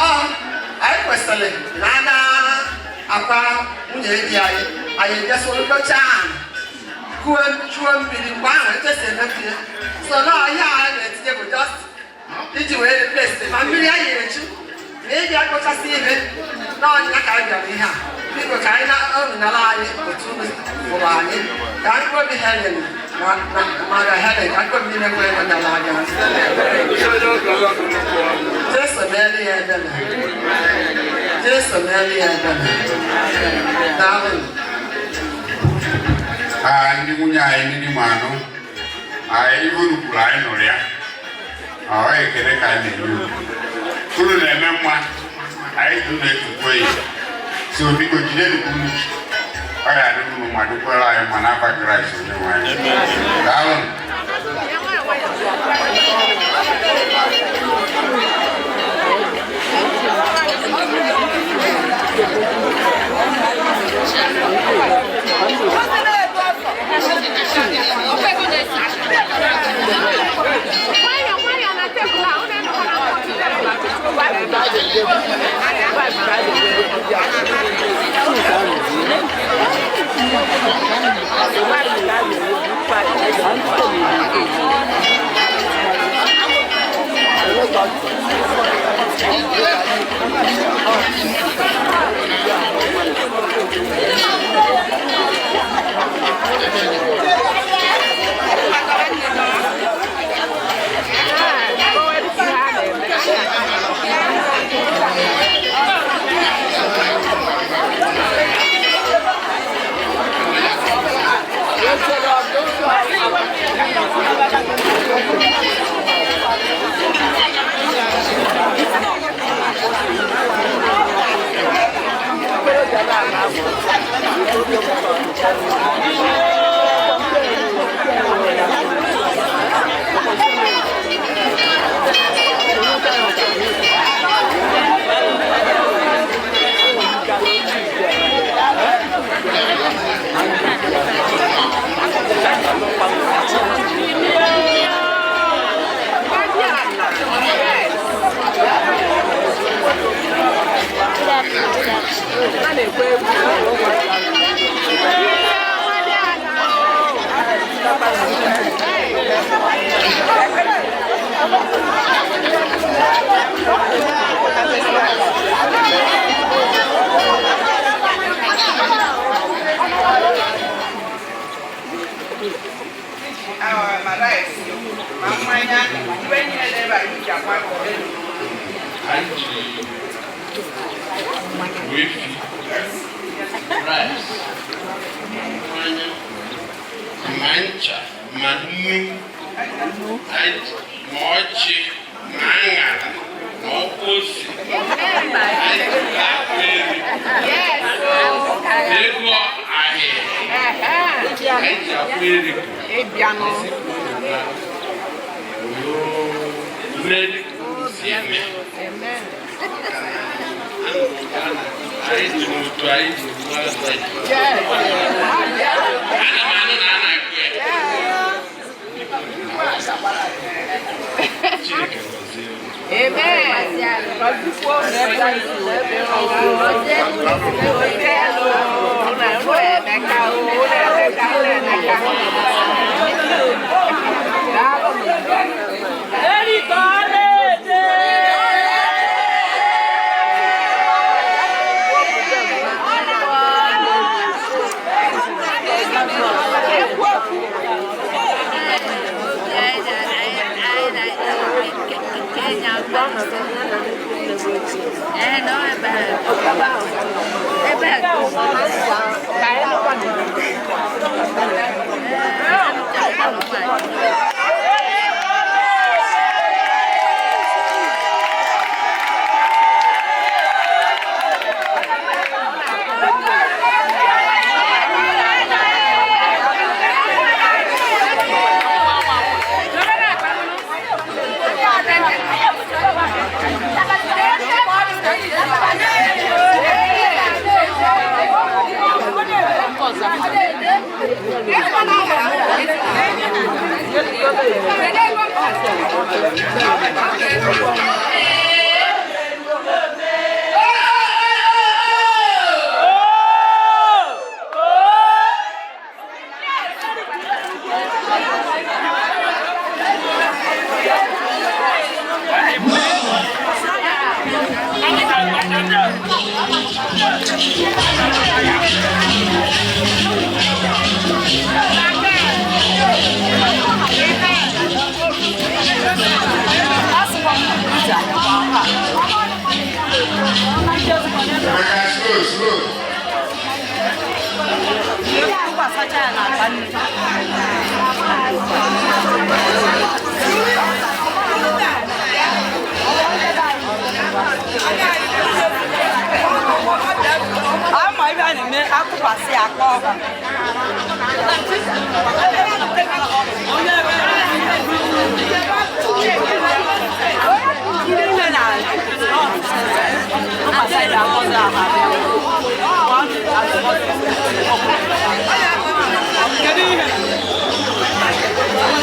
ọ anyị kwesịrị na a na-akwa nwunye di anyị, anyị ejesoro kpochaa kuo chuo mmiri mgbe ahụ echesi emefu ya. So na ihe a na-etinye bụ just iji wee replace ma mmiri anyị echu na ịbịa kpochasị ihe n'ọnya ka anyị bịara ihe a. Biko, ka anyị na-ọnụnala anyị otu unu hụrụ anyị, ka mkpụrụ obi Helen na Mara Helen, ka mkpụrụ obi niile kwere nọnyere anyị. Jesu meere ya ebere. Jesu meere ya ebere. Daalụ. Ndị nwunye anyị, ndị di m anụ anyị, ihe unu kwuru anyị nụrụ ya. Ọ ekele ka anyị na-enye unu. Unu na-eme mma, anyị ji unu etukwu ya. So biko, jidenu ka unu ji. Ọ ga-adị unu mma, dịkwara anyị mma n'afa Kraịst onye nwe anyị. Daalụ. Nwayọọ nwayọọ na tebụl a, unu enọkwa na mkpọtụ tebụl a tutu. Ma rice, ma mmanya, iwe niile dị ebe a ji akwa. Anyị ji efi, rice, mmanya, ma ncha, ma nnu anyị ji, ma ọjị, ma aṅara, ma ọkwa ose anyị ji akwa eri na ego ahịa anyị ji akwa eri. Mmeri si eme anyị dị n'otu anyị ji gbuo azụ anyị. Ana m anụ na a na-agụ ya. Chineke gọzie unu. Amen. Gọzikwuo unu ebe anyị si wee bịa. Gọzie unu, gọzie unu. Unu emeka, unu emeka, unu emeka. Daalụ. Erika ọ na-eje. Emeka, slow, slow. Ama ibe a na-eme akụkwasị akpa ọba. Ndị nne na tụkwasị ya akpọzi aha Kedu ihe?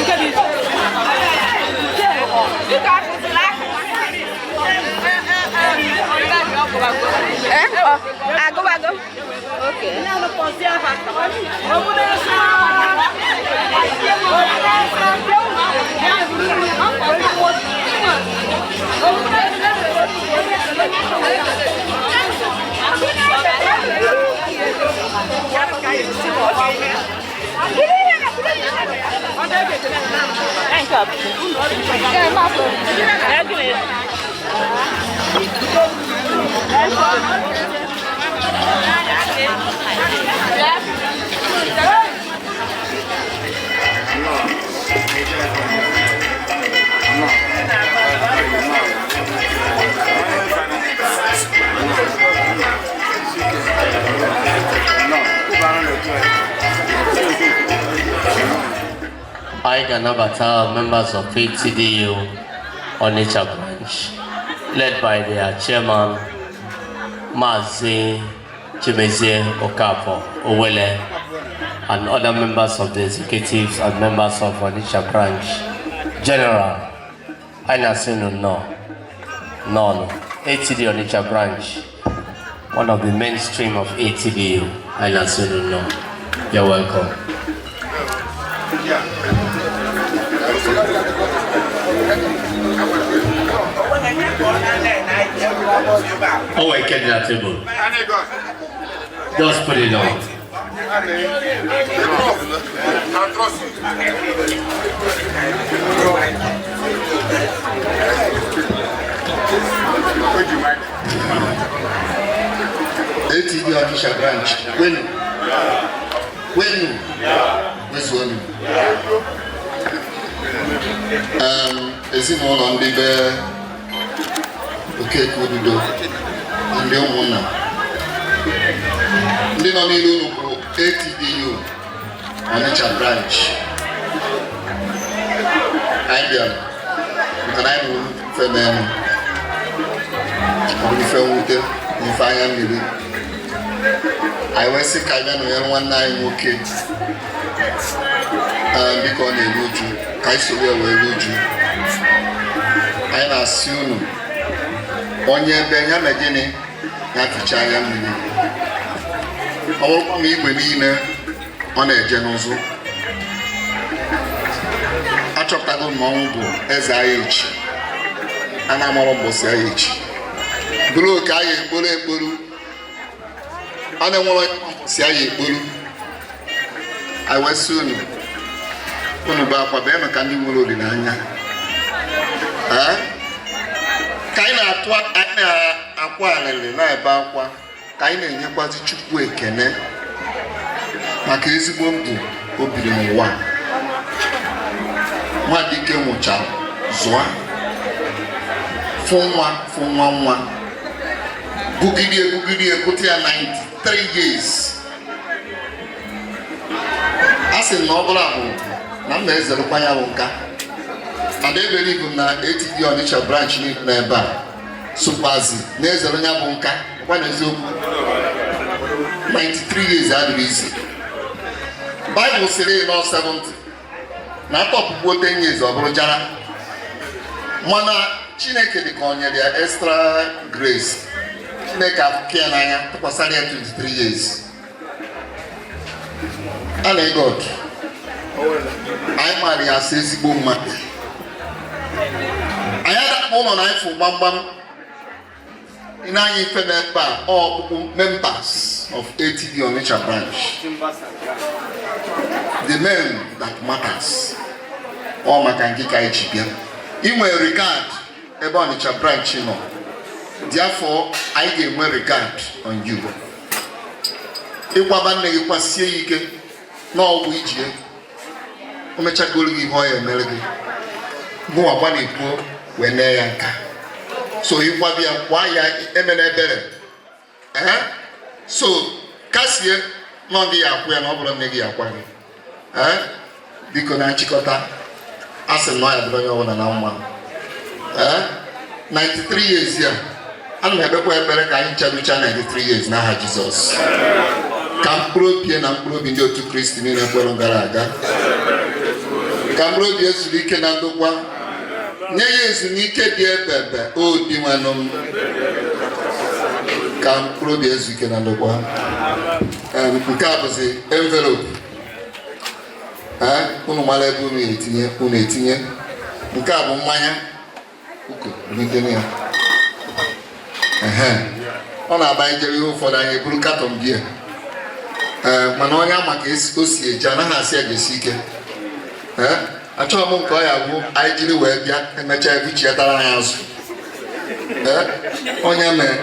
Nke dị iche. Agụbago. Okay. Anyị ga-anabata members of ATDU Onitsha branch, led by their chairman, Mazi Chimezie Okafor Owele, and other members of the executives and members of Onitsha branch. General, anyị na-asị unu nnọọ. Nnọọ. ATD Onitsha branch, one of the mainstream of ATDU. Anyị na-asị unu nnọọ. You're welcome. Oh, wait, get that table. Just put it on. ATD Onitsha branch, kwenu? Kwenu? Kwezuonu. Ezinụlọ ndị be Okeke Ududo, ndị ụmụnna, ndị nọ n'ilu unu bụ ATDU Onitsha branch. Anyị bịara maka na anyị nụrụ ife menụ, ọ bụ ife mwute na ife anya mmiri. Anyị wee sị ka anyị bịa nọnyere nwanne anyị nwoke, dịka ọ na-eru uju, ka anyị soro ya wee ruo uju. Anyị na-asị unu, onye ebe ya mee gịnị, ya fichaa anya mmiri. Ọ bụrụkwa ma igwe niile ọ na-eje n'ụzụ, achọpụtago m na ọnwụ bụ eze agha echi, a na-amarọ mbọsị agha echi, bụrụ oke agha ekporo ekporu, a na-enwere onye ma mbọsị agha ekporu. Anyị wee sị unu, unu bụ akwa beenụ ka ndị nwere olileanya. Ee? Ka anyị na-atụ, anyị na-akwa alịlị, na-ebe akwa, ka anyị na-enyekwazi Chukwu ekene maka ezigbo ndụ o biri n'ụwa. Nwadike nwụchara, zụa, fụ nwa, fụ nwa nwa, gụgidie gụgidie gụta ya 93 years. A sị na ọ bụla bụ na m na-ezerekwa ya bụ nka. And I believe na ATD Onitsha branch niile nọ ebe a sokwazi na-ezere ya bụ nka. Ọkwa na eziokwu, 93 years adịghị isi. Bible sịrị nọ 70. Na atọpụgbuo 10 years, ọ bụrụ jara. Mana Chineke dị ka ọ nyere ya extra grace. Chineke afụka ya n'anya, tụkwasara ya 23 years. A na God anyị maara ya asị ezigbo mmadụ. Anyị adakpọ ụlọ na anyị fụ gbamgbam. Ị na-anya ife n'ebe a, ọ ọkpụkpụ members of ATD Onitsha branch, the men that matters. Ọ maka nke ka anyị ji bịa inwe regard ebe Onitsha branch nọ. Therefore, anyị ga-enwe regard on you. Ịkwaba nne gị, kwasie ya ike n'ọgwụ ijie. O mechagoro gị ihe ọ ya emere gị, gụnwa gbanịkwuo wee nee ya nka. So ịkwabịa kwa ya, emena ebere. Ee, so kasie nọ gị ya akwụ ya na ọ bụrụ nne gị ya akwa gị. Ee, biko, na nchịkọta, a sị na ọ ya dịrị onye ọbụla na mma. Ee, 93 years ya, ana m ekpekwa ekpere ka anyị ncharucha 93 years n'aha Jizọs, ka mkpụrụ obi na mkpụrụ obi ndị otu Kristi niile kwere gara aga, ka mkpụrụ obi ezuru ike na ndokwa, nye ya ezumike dị ebebe. Obi nwanụ m, ka mkpụrụ obi ezu ike na ndokwa. Nke a bụzi envelope. Ee, unu mara ebe unu etinye, unu etinye. Nke a bụ mmanya uko bulitene ya. Ehe, ọ na-aba njere ihe ụfọdụ, anyị eburu carton beer. Ee, mana onye ama ka o si eji anaghị asị ya jesi ike. Ee, achọghị m nke ọ ya bụ anyị jiri wee bịa, emechaa ebuchiatara anyị azụ. Ee, onye mee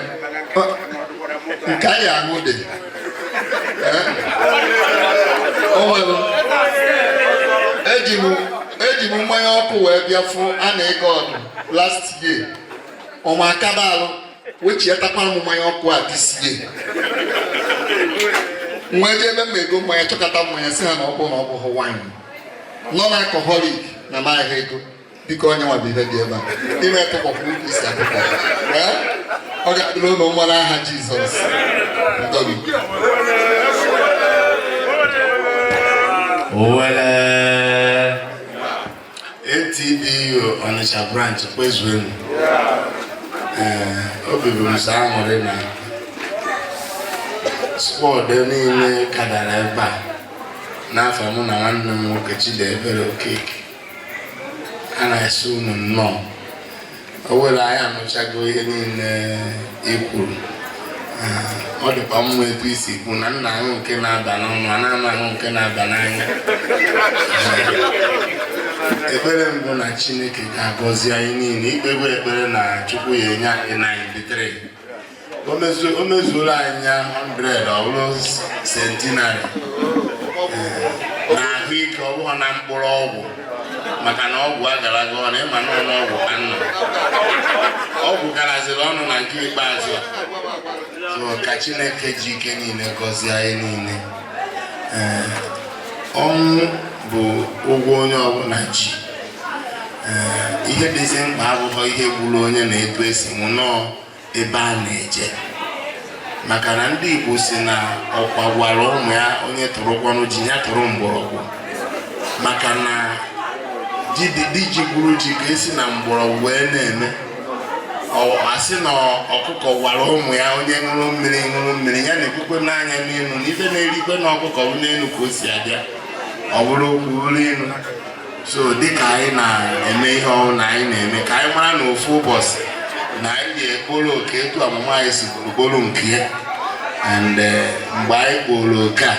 nke anyị aṅụ dị. Ee, o nwere eji m mmanya ọkụ wee bịa fụ a na ịga ọdụ last year. Ọma akaba alụ wechiatakwara m mmanya ọkụ a this year. Nwee jee ebe m ego mmanya, chọkọta mmanya, si ha na ọ bụ na ọ bụghị wine non alcoholic na m ahịa ego. Biko, onye nwa bụ ihe dị ebe a ime tụkpọpụ ukwu isi akụkọ. Ee, ọ ga-adịrị ụlọ nwa n'aha Jizọs. Ndọbi. Owele ATDU Onitsha branch kwezuenu. Ee, obi bụ m sọ aṅụrị na squad niile kadara ebe a n'afọ mụ na nwanne m nwoke Chidiebere Okeke a na-esi unu nnọọ. Owere, anyị anụchago ihe niile i kwuru. Ee, ọ dịkwa mma etu isi kwu na nna ahụ nke na-aba n'ọnụ a na-ama ahụ nke na-aba n'anya. Ekpere mbụ na Chineke ga-agọzi anyị niile. Ikpegbu ekpere na Chukwu ya enye anyị 93, o mezuola anyị ya 100, ọ bụrụ centenary. Ee, na ahụike, ọ bụghị na mkpụrụ ọgwụ, maka na ọgwụ agaraga ọnụ. Ịma na ọnụ ọgwụ ka nọ, ọgwụ garaziri ọnụ na nke ikpeazụ a. So ka Chineke ji ike niile gọzie anyị niile. Ee, ọnwụ bụ ụgwọ onye ọbụla ji. Ee, ihe dịzi mkpa abụghị ihe gburu onye na etu esi nwụ, nọọ ebe a na-eje, maka na ndị Igbo si na ọkwa gwara ụmụ ya, onye tụrụkwanụ ji ya tụrụ mgbọrọgwụ, maka na ji dị ji gburu ji ka esi na mgbọrọgwụ wee na-eme. Ọ asị na ọkụkọ gwara ụmụ ya, onye ṅụrụ mmiri ṅụrụ mmiri ya na-ekwukwe n'anya n'elu, na ife na-erikwe na ọkụkọ bụ n'elu ka o si abịa. Ọ bụrụ okwu bụrụ ilu. So dịka anyị na-eme ihe ọhụrụ na anyị na-eme, ka anyị mara na ofu ụbọchị na anyị ga-ekporo oke etu ọmụmụ anyị si kporo nke ya. And mgbe anyị kporo oke a,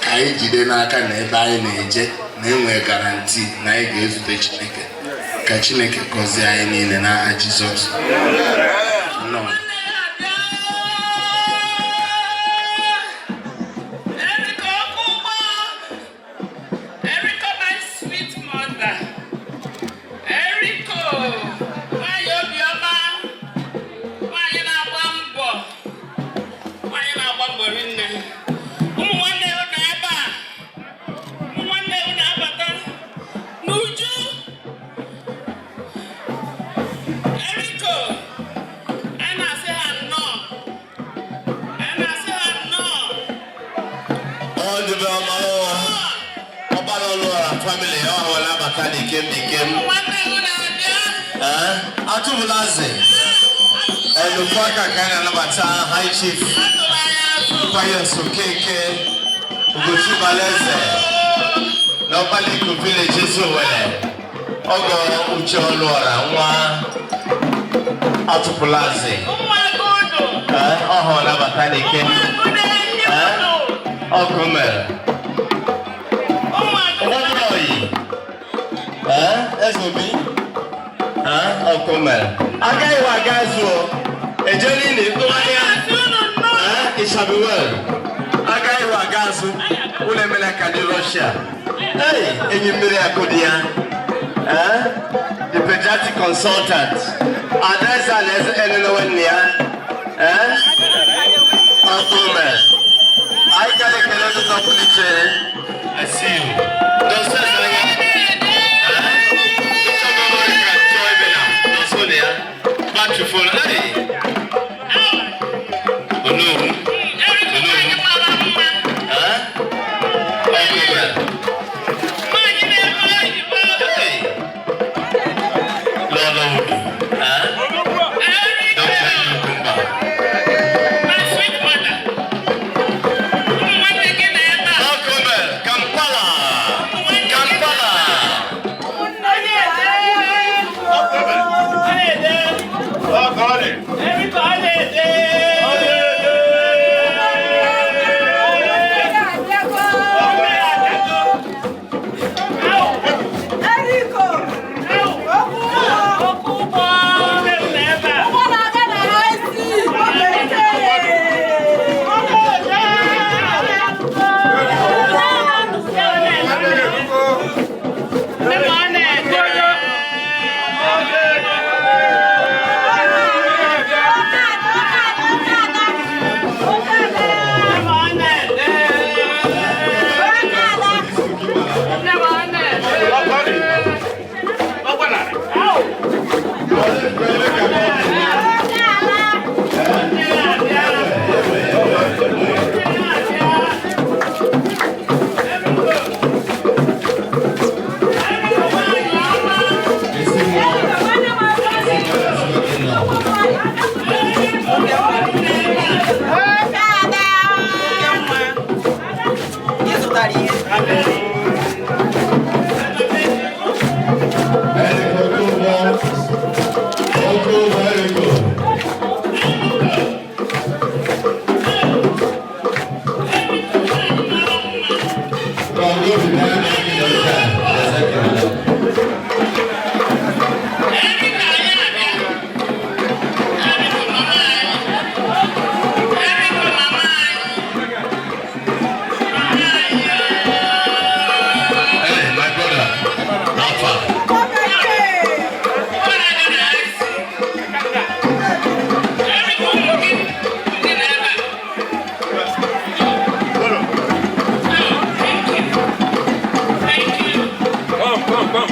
ka anyị jide n'aka na ebe anyị na-eje na-enwe guarantee na anyị ga-ezute Chineke. Ka Chineke gọzie anyị niile n'aha Jizọs. Nnọọ. Erika Okugbo, Erika, my sweet mother. Erika, nwanyị obiọma, nwanyị na-agba mbọ, nwanyị na-agba mbọ rinne. Ụmụ nwanne unu ebe a, ụmụ nwanne unu abata n'uju. Erika, anyị na-asị ha nnọọ, anyị na-asị ha nnọọ. Ọ dịbe ọma, ọbara ọlụra. Family ọ hụla bata n'ikem n'ikem. Ee, atụbụla azị. Nnukwu aka ka anyị na-anabata High Chief Pius Okeke Ugochi Baleze n'Ọkpaliko Village, Eziowelle, ọgọ Uche Ọlụọra, nwa atụpụla azị. Ee, ọ hụla bata n'ikem. Ee, ọkụ mere. Ụfọdụ oyi. Ee, Eze Obi. Ee, ọkụ mere. Agaghị wa aga zuo. Ejeli na ịtụgharịa. Ee, it shall be well. Agaghị wa aga azụ. Ụlọ emela ka ndị Russia. Hey, enyi mmiri akụ dị ya. Ee, the pediatric consultant. Adaeze Alaeze elelewe nne ya. Ee, ọkụ mere. Anyị gara ekele n'ụzọ pụrụ iche. I see you. Downstairs anya. Ịchọgo ka chọọ ebe na nọsọ na ya. Battery phone. Hey. Onowu. Onowu. Eh? Ọkụ mere. Hey. Lọ́lọ́ Udu. Eh? Dr. Ndukumba. Ọkụ mere. Kampala. Kampala. Hey, my brother, Rafa. Come, come, come.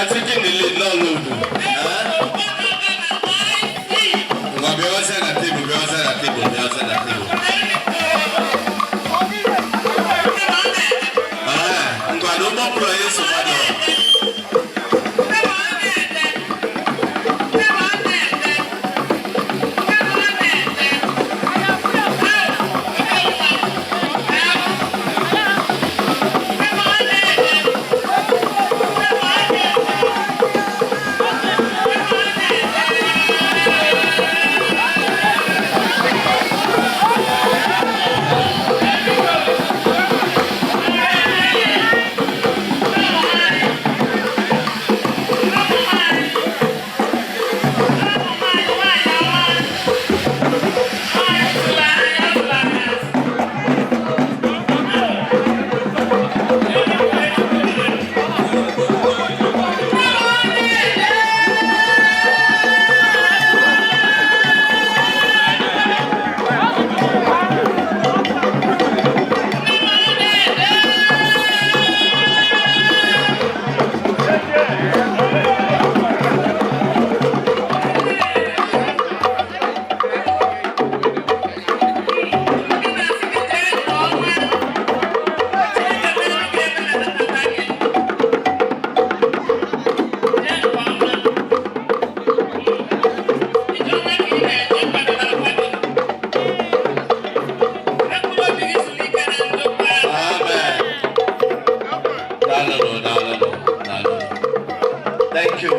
are taking the lead, not load. Ngwa bịawazie na tebụl, bịawazie na tebụl, bịawazie na tebụl. Ah, ngwa na ụgbọ pụrụ onye nsogbu adịghị. Amen. Daalụnụ, daalụnụ, daalụnụ. Thank you.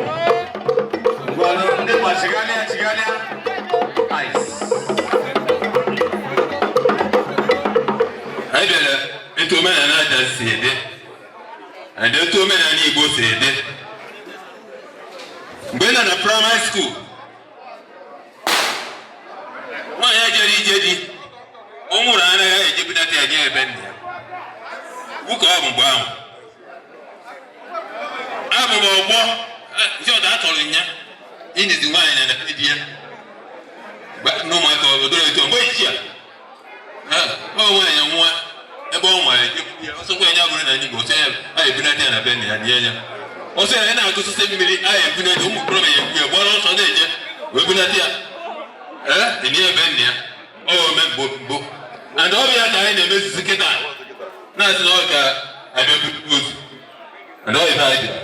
Ngwanụ, ndị ma chigharịa, chigharịa. Ice. Anyị bịara etu omenala aja si dị and etu omenala Igbo si dị. Mgbe ị nọ na primary school, nwaanyị ejere ije di, ọ nwụrụ anaghị ejebudata ya nye ebe nna ya. Ugwu ka ọ bụ mgbe ahụ. Abụ m ọgbọ ndị ọdọ atọrọ ya inizi nwaanyị na na di ya. Na ụmụaka ọ dọrọ etu mgbe ichie a ọ nwaanyị nwa ebe ọ nwere ọsọkwa ya bụrụ na ndị Igbo ọsọ ya a ebunata ya na be nna ya nye ya ọsọ ya na-agụsịsị mmiri a ebunata ụmụ okorobịa ya ekwu ya gbara ọsọ na-eje wee bunata ya ee enye ebe nna ya ọ ome mbụ mbụ and ọ bụ ya ka anyị na-emezizi kịta na-asị na ọ ka abịa bute ozu and ọ ife anyị bịara.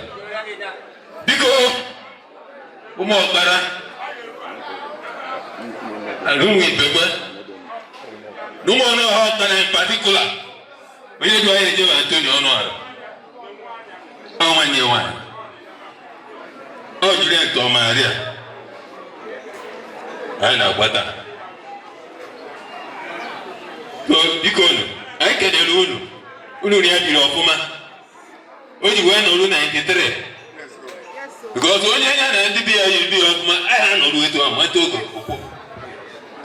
Biko, ụmụ ọkpara and ụmụ ibegbe na ụmụ ọnụ ọha ọkpara in particular, onye du anyị eje Antonio Ọnụara, ọ nwanne ya nwaanyị ọ jụrụ ya nke ọma arịa anyị na-agbata. So biko unu, anyị kelere unu, unu ya biri ọfụma o ji wee nọrụ 93 because onye anya na ndị bi ya yiri bi ya ọfụma anyị anọrụ etu ahụ nweta oge ụkwụ.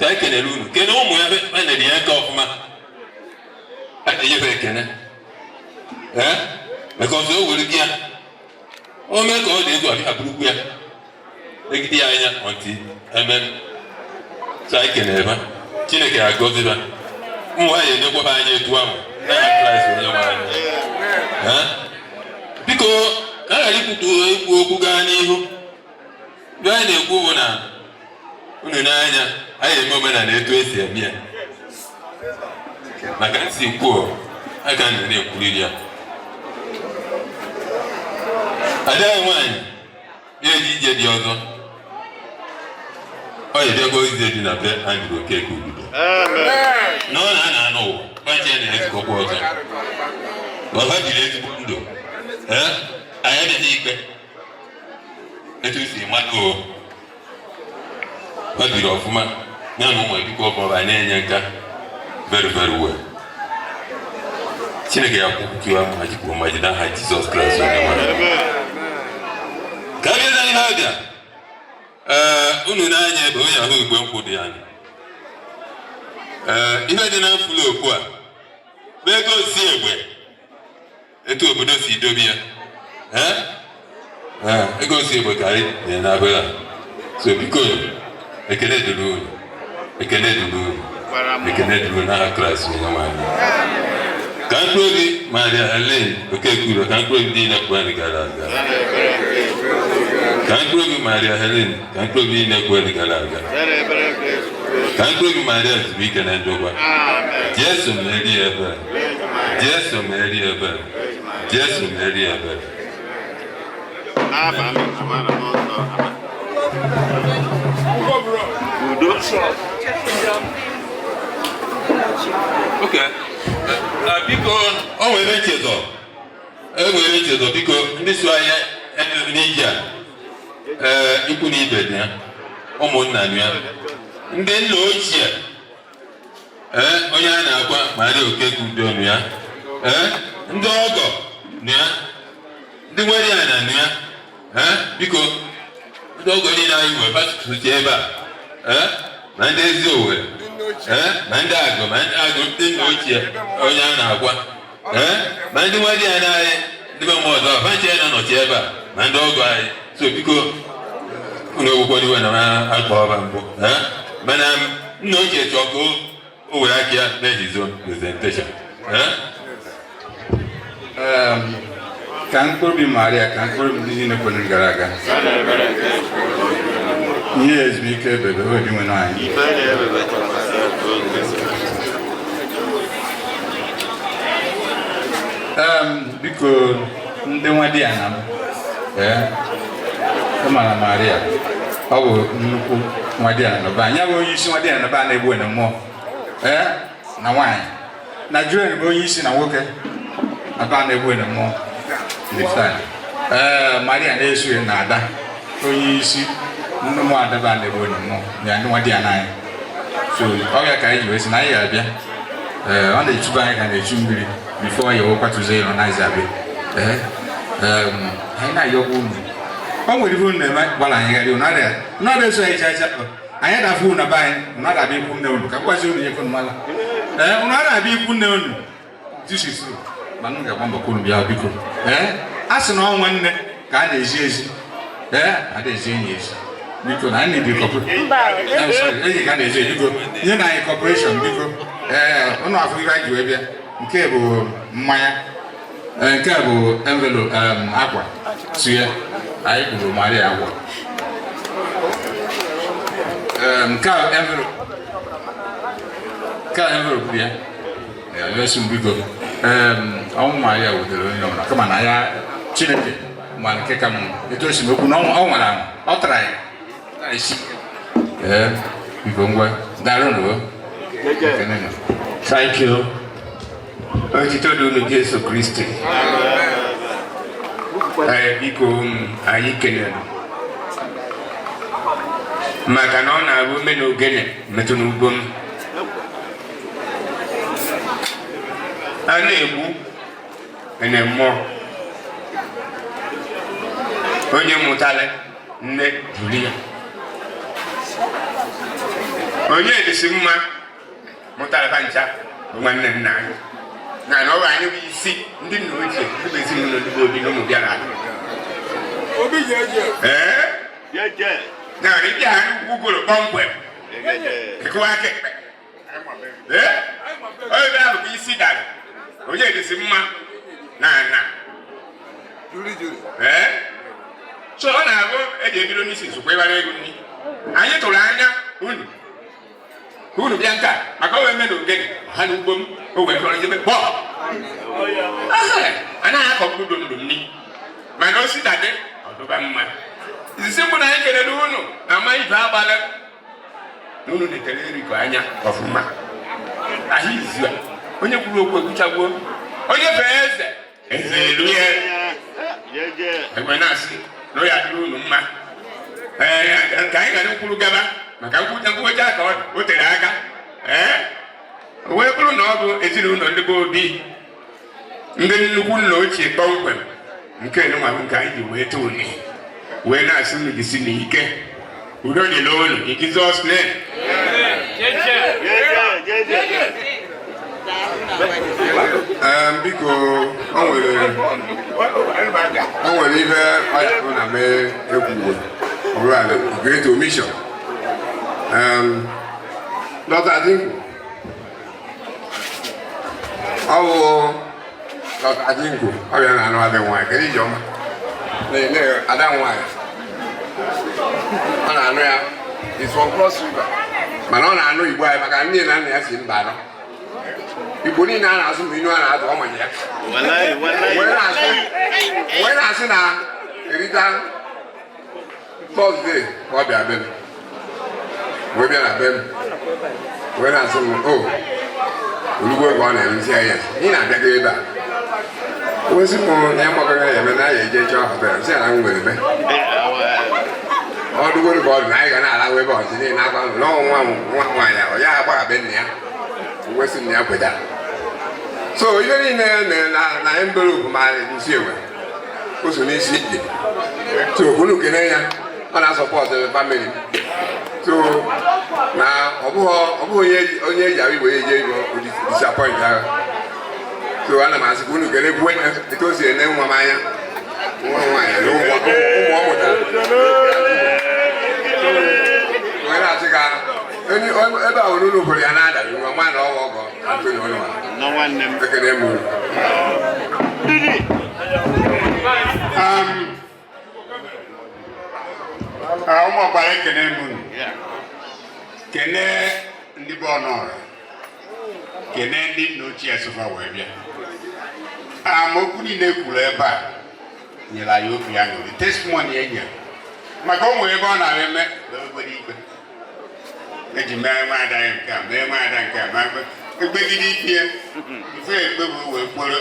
Ka anyị kelere unu, kene ụmụ ya fanere ya aka ọfụma, a na-enyefe ekene ee because o were gị ya o mee ka ọ dị etu abịa burukwu ya legide ya anya ọntị emem. So anyị kelere ha, Chineke agọziba ụmụ nwaanyị enyekwaba anyị etu ahụ n'aha Kraịst onye nwe anyị. Ee? Biko, ka a ghara ikwutu ikwu okwu gaa n'ihu. Mgbe anyị na-ekwu bụ na unu n'anya anyị eme omenala etu esi eme ya maka nsi kwuo aka ndụ na-ekwuriri ya. Ada anyị nwaanyị na-eji ije dị ọzọ ọ ya bịago ije dị na be Andrew Okeke Ududo na ọ na-ana anụ ụwa nwaanyị na-ezukọkwa ọzọ ọha jiri ezigbo ndụ. Ee, anyị adịghị ikpe etu si mmadụ o ọ biri ọfụma ya na ụmụ ebikọ ọfụma na-enye nka very very well. Chineke ya kwukwukiwa mmaji kwuru mmaji n'aha Jizọs Kraịst onye nwe anyị. Ka a bịa na ihe abịa ee unu n'anya ebe onye ahụ igwe nkwụ dị anyị ee ihe dị na mfụlụ a bụ ego si egbe etu obodo si dobe ya ee ee ego si egbe ka anyị dị n'abịa. So biko, ekele dịrị unu, ekele dịrị unu, ekele dịrị unu n'aha Kraịst onye nwe anyị. Ka mkpụrụ obi Maria Helen Okeke Udo, ka mkpụrụ obi niile kwuru anyị gara aga. Ka mkpụrụ obi Maria Helen, ka mkpụrụ obi niile kwere gara aga, ka mkpụrụ obi Maria zuru ike na ndokwa. Jesu meri ebere, Jesu meri ebere, Jesu meri ebere. Udo. Okay. Biko, o nwere nchedo, e nwere nchedo. Biko, ndị so anyị n'ije a, ee, ikwu na ibe dị ya, ụmụnna ya, ndị nna ochie, ee, onye a na-akwa Maria Okeke Udo nụ ya, ee, ndị ọgọ nụ ya, ndị nwere ya na nụ ya. Ee, biko, ndị ọgọ niile anyị nwere pasụtụ ebe a, ee, ma ndị ezi Owere, ee, ma ndị agụ, ma ndị agụ, ndị nna ochie, onye a na-agwa, ee, ma ndị nwere ya na anyị, ndị be mmụọ ọzọ fanche ya na-anọchi ebe a, ma ndị ọgọ anyị. So biko, unu ewekwana iwe na m akpa ọba mbụ, ee, mana nna ochie chọọ ka o were aka ya mee his own presentation, ee. Ka mkpụrụ obi Maria, ka mkpụrụ obi ndị niile kwere gara aga, ihe ezumike ebebe obi nwere anyị. Biko, ndị nwa di ya na m, ee, ịmara Maria ọ bụ nnukwu nwa di ya na be anyị, ya bụ onye isi nwa di ya na be a na-egbu na mmụọ, ee, na nwaanyị na Julian bụ onye isi na nwoke na be a na-egbu na mmụọ. Ee, Maria na-eso ya na ada onye isi ndị ụmụada be a na-egbu na mmụọ ya, ndị nwa di ya n'anya. So ọ ya ka anyị ji wee sị na anyị ga-abịa. Ee, ọ na-echuba anyị ka na-echu mmiri before ya wekwatụzie ya, ọ naghịzi abịa. Ee, anyị na-ayọkwa unu, o nwere ife unu na-eme gbara anyị gharị. Unu adịghị eso anyị chacha. Anyị adafụ unu na be anyị. Unu adabịa ikwu nne unu ka mgbazi unu nyekwu mala. Ee, unu adabịa ikwu nne unu. This is true, mana m ga-agba mbọ ka unu bịa, biko. Ee, a sị na ọ nwanne ka a na-ezi ezi, ee, ada ezi enyi ezi. Biko, na anyị need cooperation, enyi ka a na-ezi. Biko, nye na anyị cooperation, biko. Ee, ụnụ afọ ife anyị ji wee bịa. Nke bụ mmanya, ee, nke bụ envelope, akwa tue anyị kwuru Maria akwa. Ee, nke a envelope, nke a envelope ya. Yesu, biko, ọnwụ Maria wutere onye ọbụla, kama na ya Chineke ma nke ka mma etu o si okwu na ọ nwara anwa, ọ tara ya isi. Ee, biko, ngwa, daalụ nụ. Thank you. Otito dị unu Jesu Kristi. Ee, biko, anyị kelere maka na ọ na-abụ ome na ogene metụ n'ugbo m a na-egbu ene mmụọ onye mụtara nne juru ya, onye dịsị mma mụtara ha ncha bụ nwanne nna anyị na ọ bụ anyị bụ isi ndị nna ochie, ndị bụ ezinụlọ ndị bụ obi na ụmụ bịara. Ee, na ịbịa ha ugwugoro kpọmkwem ịkụwa aka ekpe. Ee, ebe ahụ bụ isi dara onye dịsị mma na ana. Ee, so ọ na-abụ eji ebido n'isi nsukwa ịgbara ego nri. Anyị tụrụ anya unu ka unu bịa nka maka o wee mee na ogene ha na ugbo m o wee chọrọ jebe bọ anaghị akọ mkpụrụ ndụ nri, mana o si dadị ọdụba mma. Izizi mbụ na anyị kelere unu na ama ibe agbalị na unu netere erikọ anya ọfụma ahụ izu a. Onye kwuru okwu ekwuchagbuo, onye fee eze eze elu ya ekwe na-asị na ọ ya dịrị unu mma. Ee, ka anyị ghara nkwuru gaba maka nkwucha nkwucha ka o tere aka. Ee, o wee bụrụ na ọ bụ ezinụlọ ndị bụ obi, ndị nnukwu nna ochie kpọmkwem nke nwa bụ nke anyị ji wee too unu wee na-asị unu jisi n'ike, udo dịrị unu in Jesus name. Biko, o nwere ihe ọ na mee ekwugo ọbụla great omission. Dr. Adinku, ọ bụ Dr. Adinku, ọ bịa na anụ ada nwaanyị. Kedu ijeọma ada nwaanyị? Ọ na-anụ ya is from Cross River, mana ọ na-anụ Igbo anyị maka nne na nna ya si mba anọ. Igbo niile a na-asụ bụ inu a na-atụ ọ manye ya wee na-asị na erita Thursday ka ọ bịa be m, wee bịa na be m wee na-asị m o olugbo ka ọ na-eme ya ya ị na-abịago ebe a, wee sị m na ya makọghị ya eme na ya eje chọọ hotel, sị ya na m nwere ebe ọ dụgoro ka ọ dị na anyị ga na-alahụ ebe ọzọ niile akwa na nwa nwa nwaanyị ahụ ya agbaghabe nna ya, wee sị nna ya kwetara. So ihe niile ya mere na envelope ma nsi ewe o so n'isi ije, so unu kene ya, ọ na-asupport family. So na ọ bụghị onye eji ahụ igbo eje igbo disappoint ahụ. So ana m asị ka unu kene kwuo etu o si ene nwa m anya, nwa nwaanyị na ụmụ ọ mụtara, wee na-asị ka ebe a unu hụrụ ya na-ada nwa nwa na ọwa ọgọ Anthony Ọnụma, ekene m unu. Ụmụ ọkpara, ekene m unu, kene ndị bụ ọnụọra, kene ndị nna ochie sofa wee bịa. Amaokwu niile kwuru ebe a nyere anyị obi aṅụrị. Testimony e nyere maka o nwere ebe ọ na-eme obere ikpe eji mee nwaada ya nke a, mee nwaada nke a, mee ekpegide ikpe mfe ekpe bụ wee kpọrọ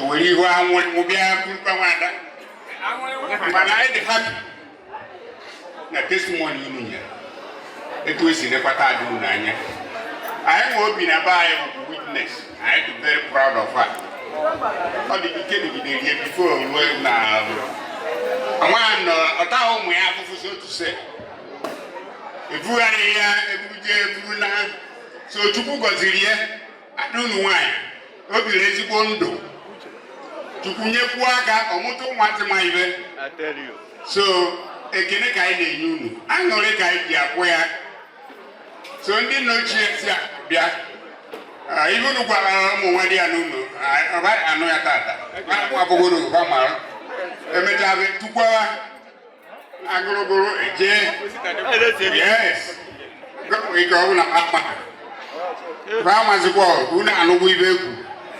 were ihu anwụ bịa kwurukwa nwaada. Mana anyị dị happy na testimony unu nyere, etu esi nekwata ada unu anya. Anyị nwe obi na be anyị bụ witness. Anyị dị very proud of her. Ọ dị ike dịgidere ya before ruo na nwa nọ ọta ụmụ ya afụfụ, so otu se ebugharị ya ebuje eburu na. So Chukwu gọziri ya, ada unu nwaanyị o biri ezigbo ndụ. Chukwu nyekwuo aka ọmụta ụmụazị ma ibe. So ekene ka anyị na-enye unu, aṅụrị ka anyị ji akwụ ya. So ndị nna ochie si bịa, ibe unu gwara ụmụ nwa di ya n'unu anụ ya tata abụgoro ha mara emechaa tukwawa agụrụgụrụ eje. Yes, ike ọ bụla ama ba amazikwa unu anụgwu ibe egwu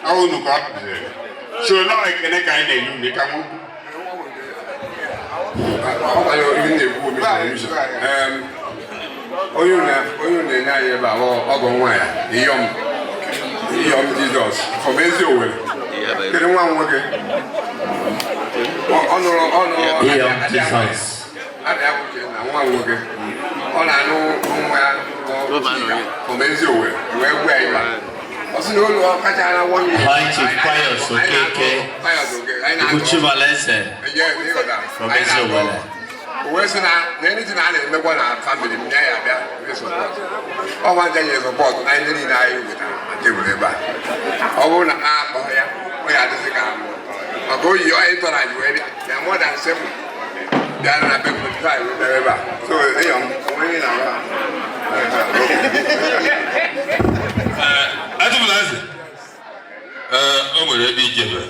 ọ unu ka ọ dịziri. So nọọ ekene ka anyị na-enye unu ka nwa. Ọ ihe na-ekwu onye na-enye anyị ebe a ọgọ nwaanyị iyom iyom Jizọs from ezi Owere. Kedu nwa m nwoke ọ nụrụ ọ nụrụ na nwa m nwoke ọ na-anụ nwa ya from ezi Owere wee gwa ya ọ sị na olu ọ kachara one year. High Chief Pius Okeke Ugochimaleze from ezi Owere. Wee sị na anything a na-emekwa na family m ya ya bịa support. Ọ nwa nje nye support na ndị niile anyị wetara na tebụl ebe a. Ọ bụrụ na a akpọghị ya, ọ ya adịzị ka maka oyi onye tọrọ anyị wee bịa ya more than seven bịa na be m before anyị wee bịa ebe a. So ịyọ m onwe na Atụmulaze, o nwere ebe ijebe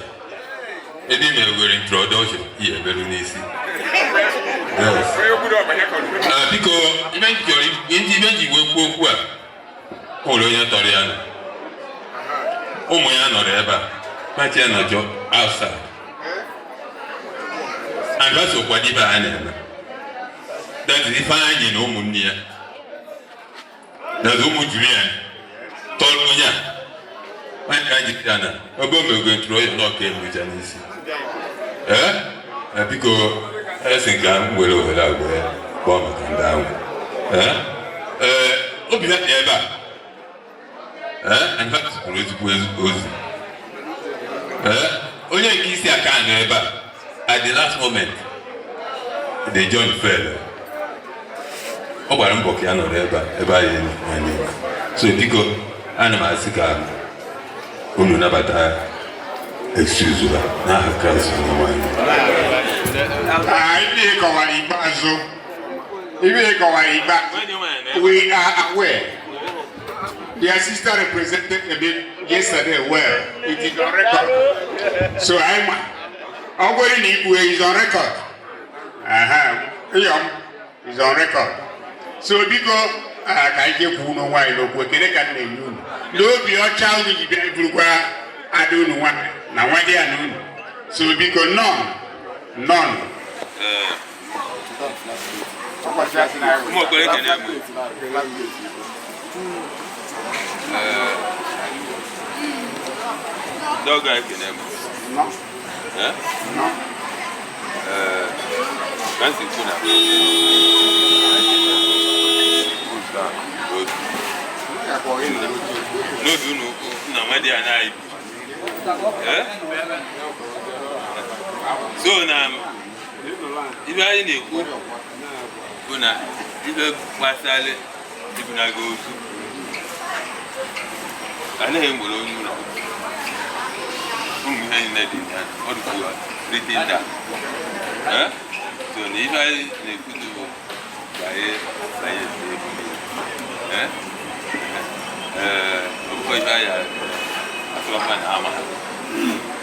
ebe ị mere introduction ihe emerụ n'isi. Biko, ibe nji wee kwuo okwu a, o nwere onye tọrọ ya nọ, ụmụ ya nọrọ ebe a, pati ya nọjọ outside and ha sokwa n'ibe a na-eme. That is Ifeanyị na ụmụnne ya na ụmụ Julian tọrọ onye a onye ka ji ya na ebe o mego introduction na ọka emecha n'isi. Ee, biko, esi nke m were ohere a wee kpọọ maka ndị ahụ. Ee, obi ha dị ebe a. Ee, and ha kwuru ezigbo ozi. Ee, onye nke isi aka nọ ebe a at the last moment the John fell. Ọ gbara mbọ ka ya nọrọ ebe a ebe anyị anyị. So biko, ana m asị ka unu nabata excuse ha n'aha Kraịst Onyenwe anyị. Ibe kọwara ikpeazụ, ibe kọwara ikpeazụ, we are aware. Their sister represented a bit yesterday well. It is on record. So I'm ọ gwere na ikwu is on record. Ịyọm. Is on record. So biko, ka anyị jee kwuo n'onwe anyị n'okwu. Ekele ka m na-enye unu n'obi ọcha unu ji bịa burukwa ada unu nwaanyị na nwa di ya na unu. So biko, nnọọ, nnọọ. Ụmụ okoro, ekene m. Ee, ndị ọgọ, ekene m. Ee? Ee, ka m si kwu na n'obi unu ukwu na nwa di ya na-anyị bi. Ee? So na ibe anyị na-ekwu bụ na ibe gbasara ibunaga ozu anaghị enwere onye ụlọ ụmụ ihe niile dị ya, ọ dịkwa written down. Eh? So na ibe anyị na-ekwuzi bụ ka anyị banye n'ebu. Eh? Ee, ọ bụkwa ibe anyị atụrụkwa na ama ha.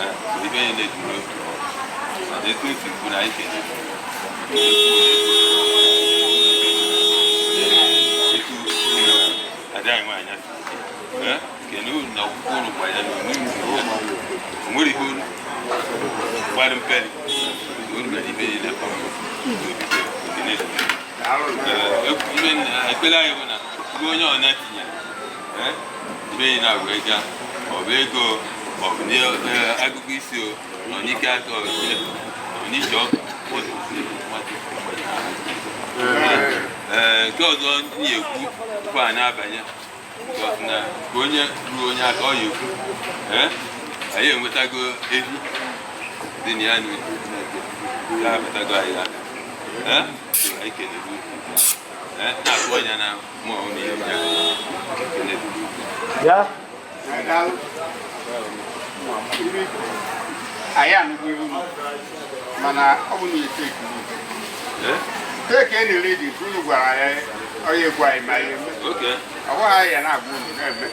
Eh, so ibe anyị na-eji n'otu ọ na etu o si kwu na anyị kelere etu ada anyị nwaanyị si. Eh, kene unu na akwụkwọ unu gba ya na onu ya o nwere ihe unu gbara mperi unu mere ibe niile kpọrọ ekene dị. Ee, ibe ekpere anyị bụ na ibe onye ọna tinyere, ee, ibe niile a wee gaa, ọ bụ ego, ọ bụ agụgụ isi, o ọ n'ike aka, ọ n'ije ọka. Ee, nke ọzọ ndị ekwu tupu a na-abanye na ka onye ruo onye aka ọ ya ekwu. Ee, anyị enwetago ehi dị na ya, ya abatago anyị aka. Ee, anyị kelere unu. Ee, na-atụ anya na mmụọ unu ya ya kelere unu. Ya. Anyị anụgo iwu m, mana ọ bụ na ete ekiri Ee? teke na redi unu gwara ya onye gwa anyị ma ya eme. Okay. Ọ bụghị anyị ya na-agwa unu na-eme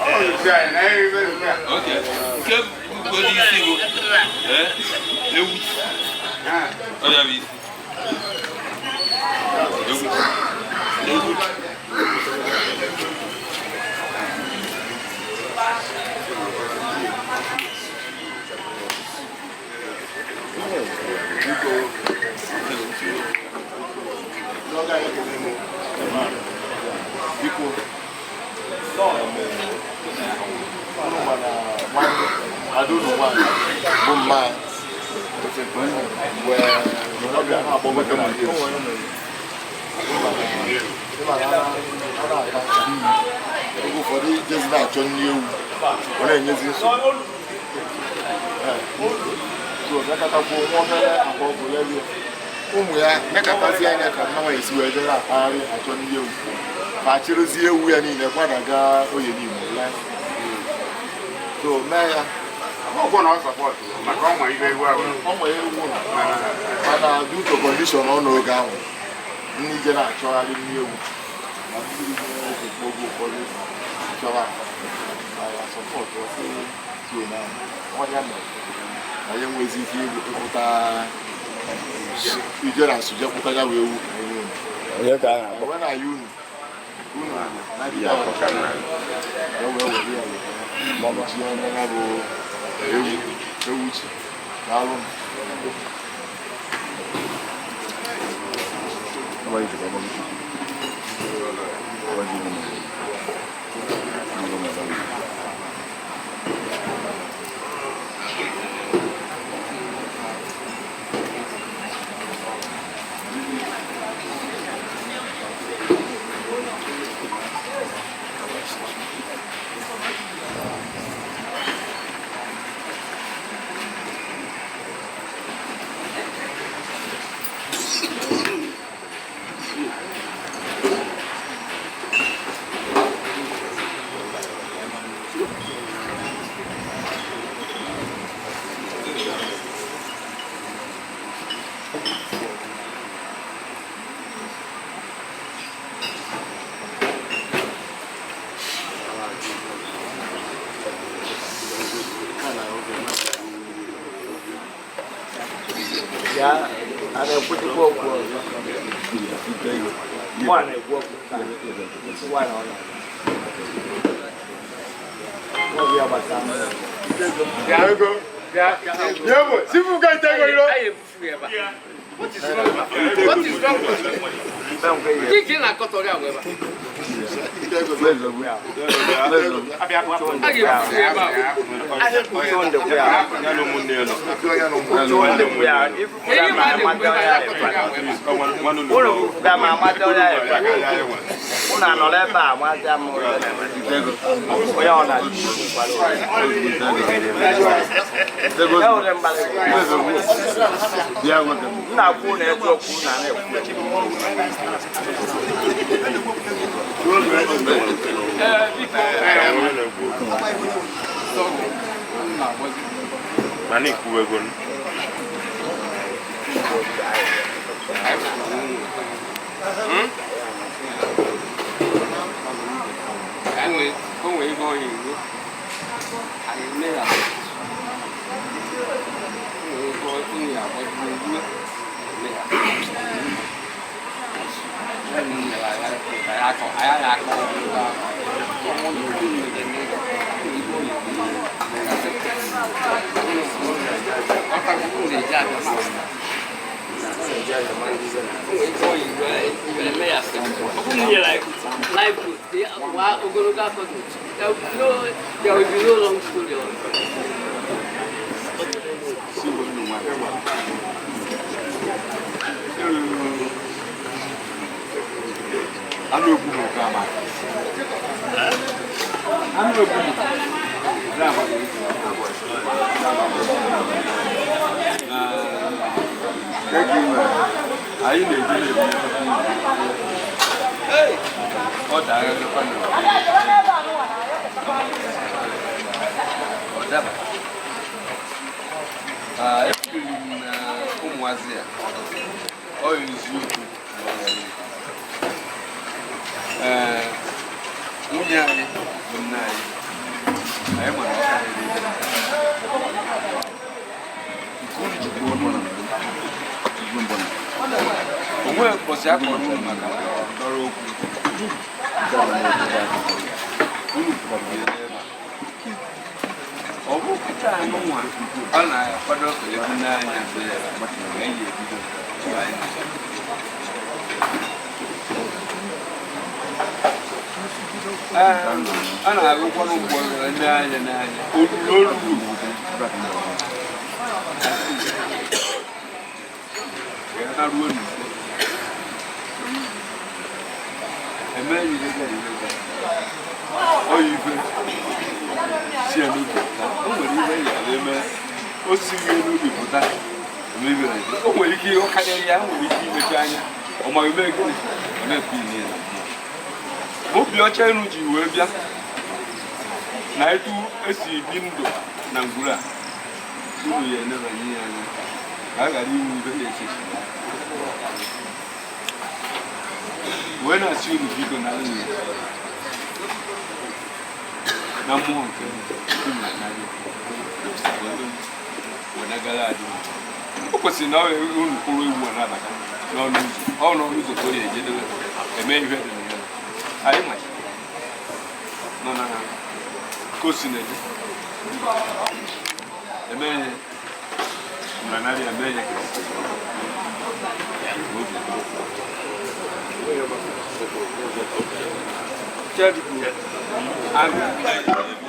ọ bụrụ anyị na ebe nke a. Okay. Nke bụgodu isi bụ, ee, ewu. Ọ ya bụ isi. Ewu. Ewu. N'oge anyị ekele m. Biko, unu ma na nwanne ada unu nwaanyị bụ mma wee ọbịa na-akpọ na ịma na a na-ata oge ụfọdụ ijezi na-achọ nri ewu, ọ na-enyezi nsogbu. So mekọtakwuo nwa obere akwa ọgwụ lelie ụmụ ya, mekọtazi anya ka mmanwa esi wee jere akpagharị achọ nri ewu, ma chịrịzie ewu ya niile gbadaga oye n'Igbo lee. So mee ya. Ọgwụ na ọ support maka ọnwa ibe ewu ahụ. Ọnwa ewu nọ, mana due to condition ọ n'oge ahụ ndị ije na-achọgharị nri ewu na mmiri na-eze, oge ụfọdụ chọrọ na ya support ọsị so na ọnya mere na ya enwezi ike ịpụta ije na nsuje pụta ya wee ewu ka enwe unu. Onye ka a na-akpọ? Onwe na ya unu unu na di ya ya wee were ya wee ji anya ya bụ ewu ewu chi n'alụ m. Ya, na-ekwuchikwa okwu ọzọ. Mụ a na-ekwu okwu taa. Nwa na ọ na. Ọ bụ ya gbasara m. What is wrong with you? Kí na-akọtọrị agwa ebe a? A ga-ebufu ya ebe a. Unu ga ma amata onye ahụ ebe a. Unu anọrọ ebe a amata m onye ọ na m na-akwụ na eziokwu na na-ekwu. Mana ikwuwego O nwere ebe ọ ga-eru. Anyị eme ya. O nwere ebe ọ ga-agbaji ruo. Eme ya. There will be no long story on Anụ egwu bụ nke ama. Anụ egwu bụ anyị na-eji na-ebu ọ dagharịkwa na ọ daba. Ekwuru m na ụmụazị a ọ eziokwu. Ee, nwunye anyị bụ nne anyị, anyị nwere ọka rere nke unu jikwa ọnụ na mbụ. O nweghị ụbọchị a kpọrọ unu maka ndọrọ okwu unu kwuru ya n'ebe a. Ọ bụ kịta anyị nwa ọ na-akwado ka ebu n'anya be ya mgbe anyị ebido mgbe anyị a na-agụkwa n'ụgbọ ndị anya n'anya olulu olulu wee naruo n'ise eme ihe ga ihe ga ọ ife si ya n'obi pụta. O nwere ihe ya eme o sighi ya n'obi pụta eme ibe na ibe. O nwere ike ọ karịa ya, o nwere ike imechi anya ọ ma eme gịnị ọ na-ekwu ihe ya na mmụọ. Obi ọcha enu ji wee bịa na etu esi bi ndụ na ngwuru a unu ya enebanye ya anya ka a ghara inwe ibe na-echechi wee na-asị unu biko na nwunye na mmụọ nke unu na-anaghị wenagara adị. O kwesịrị na unu kwụrụ ewu a na-abata n'ọnụ ụzọ ọ n'ọnụ ụzọ ka ọ ya ejedebe eme ihe dị na ya. Anyị machi nọ na ka o si na-eje eme ihe mlanarị eme ihe ka esi obi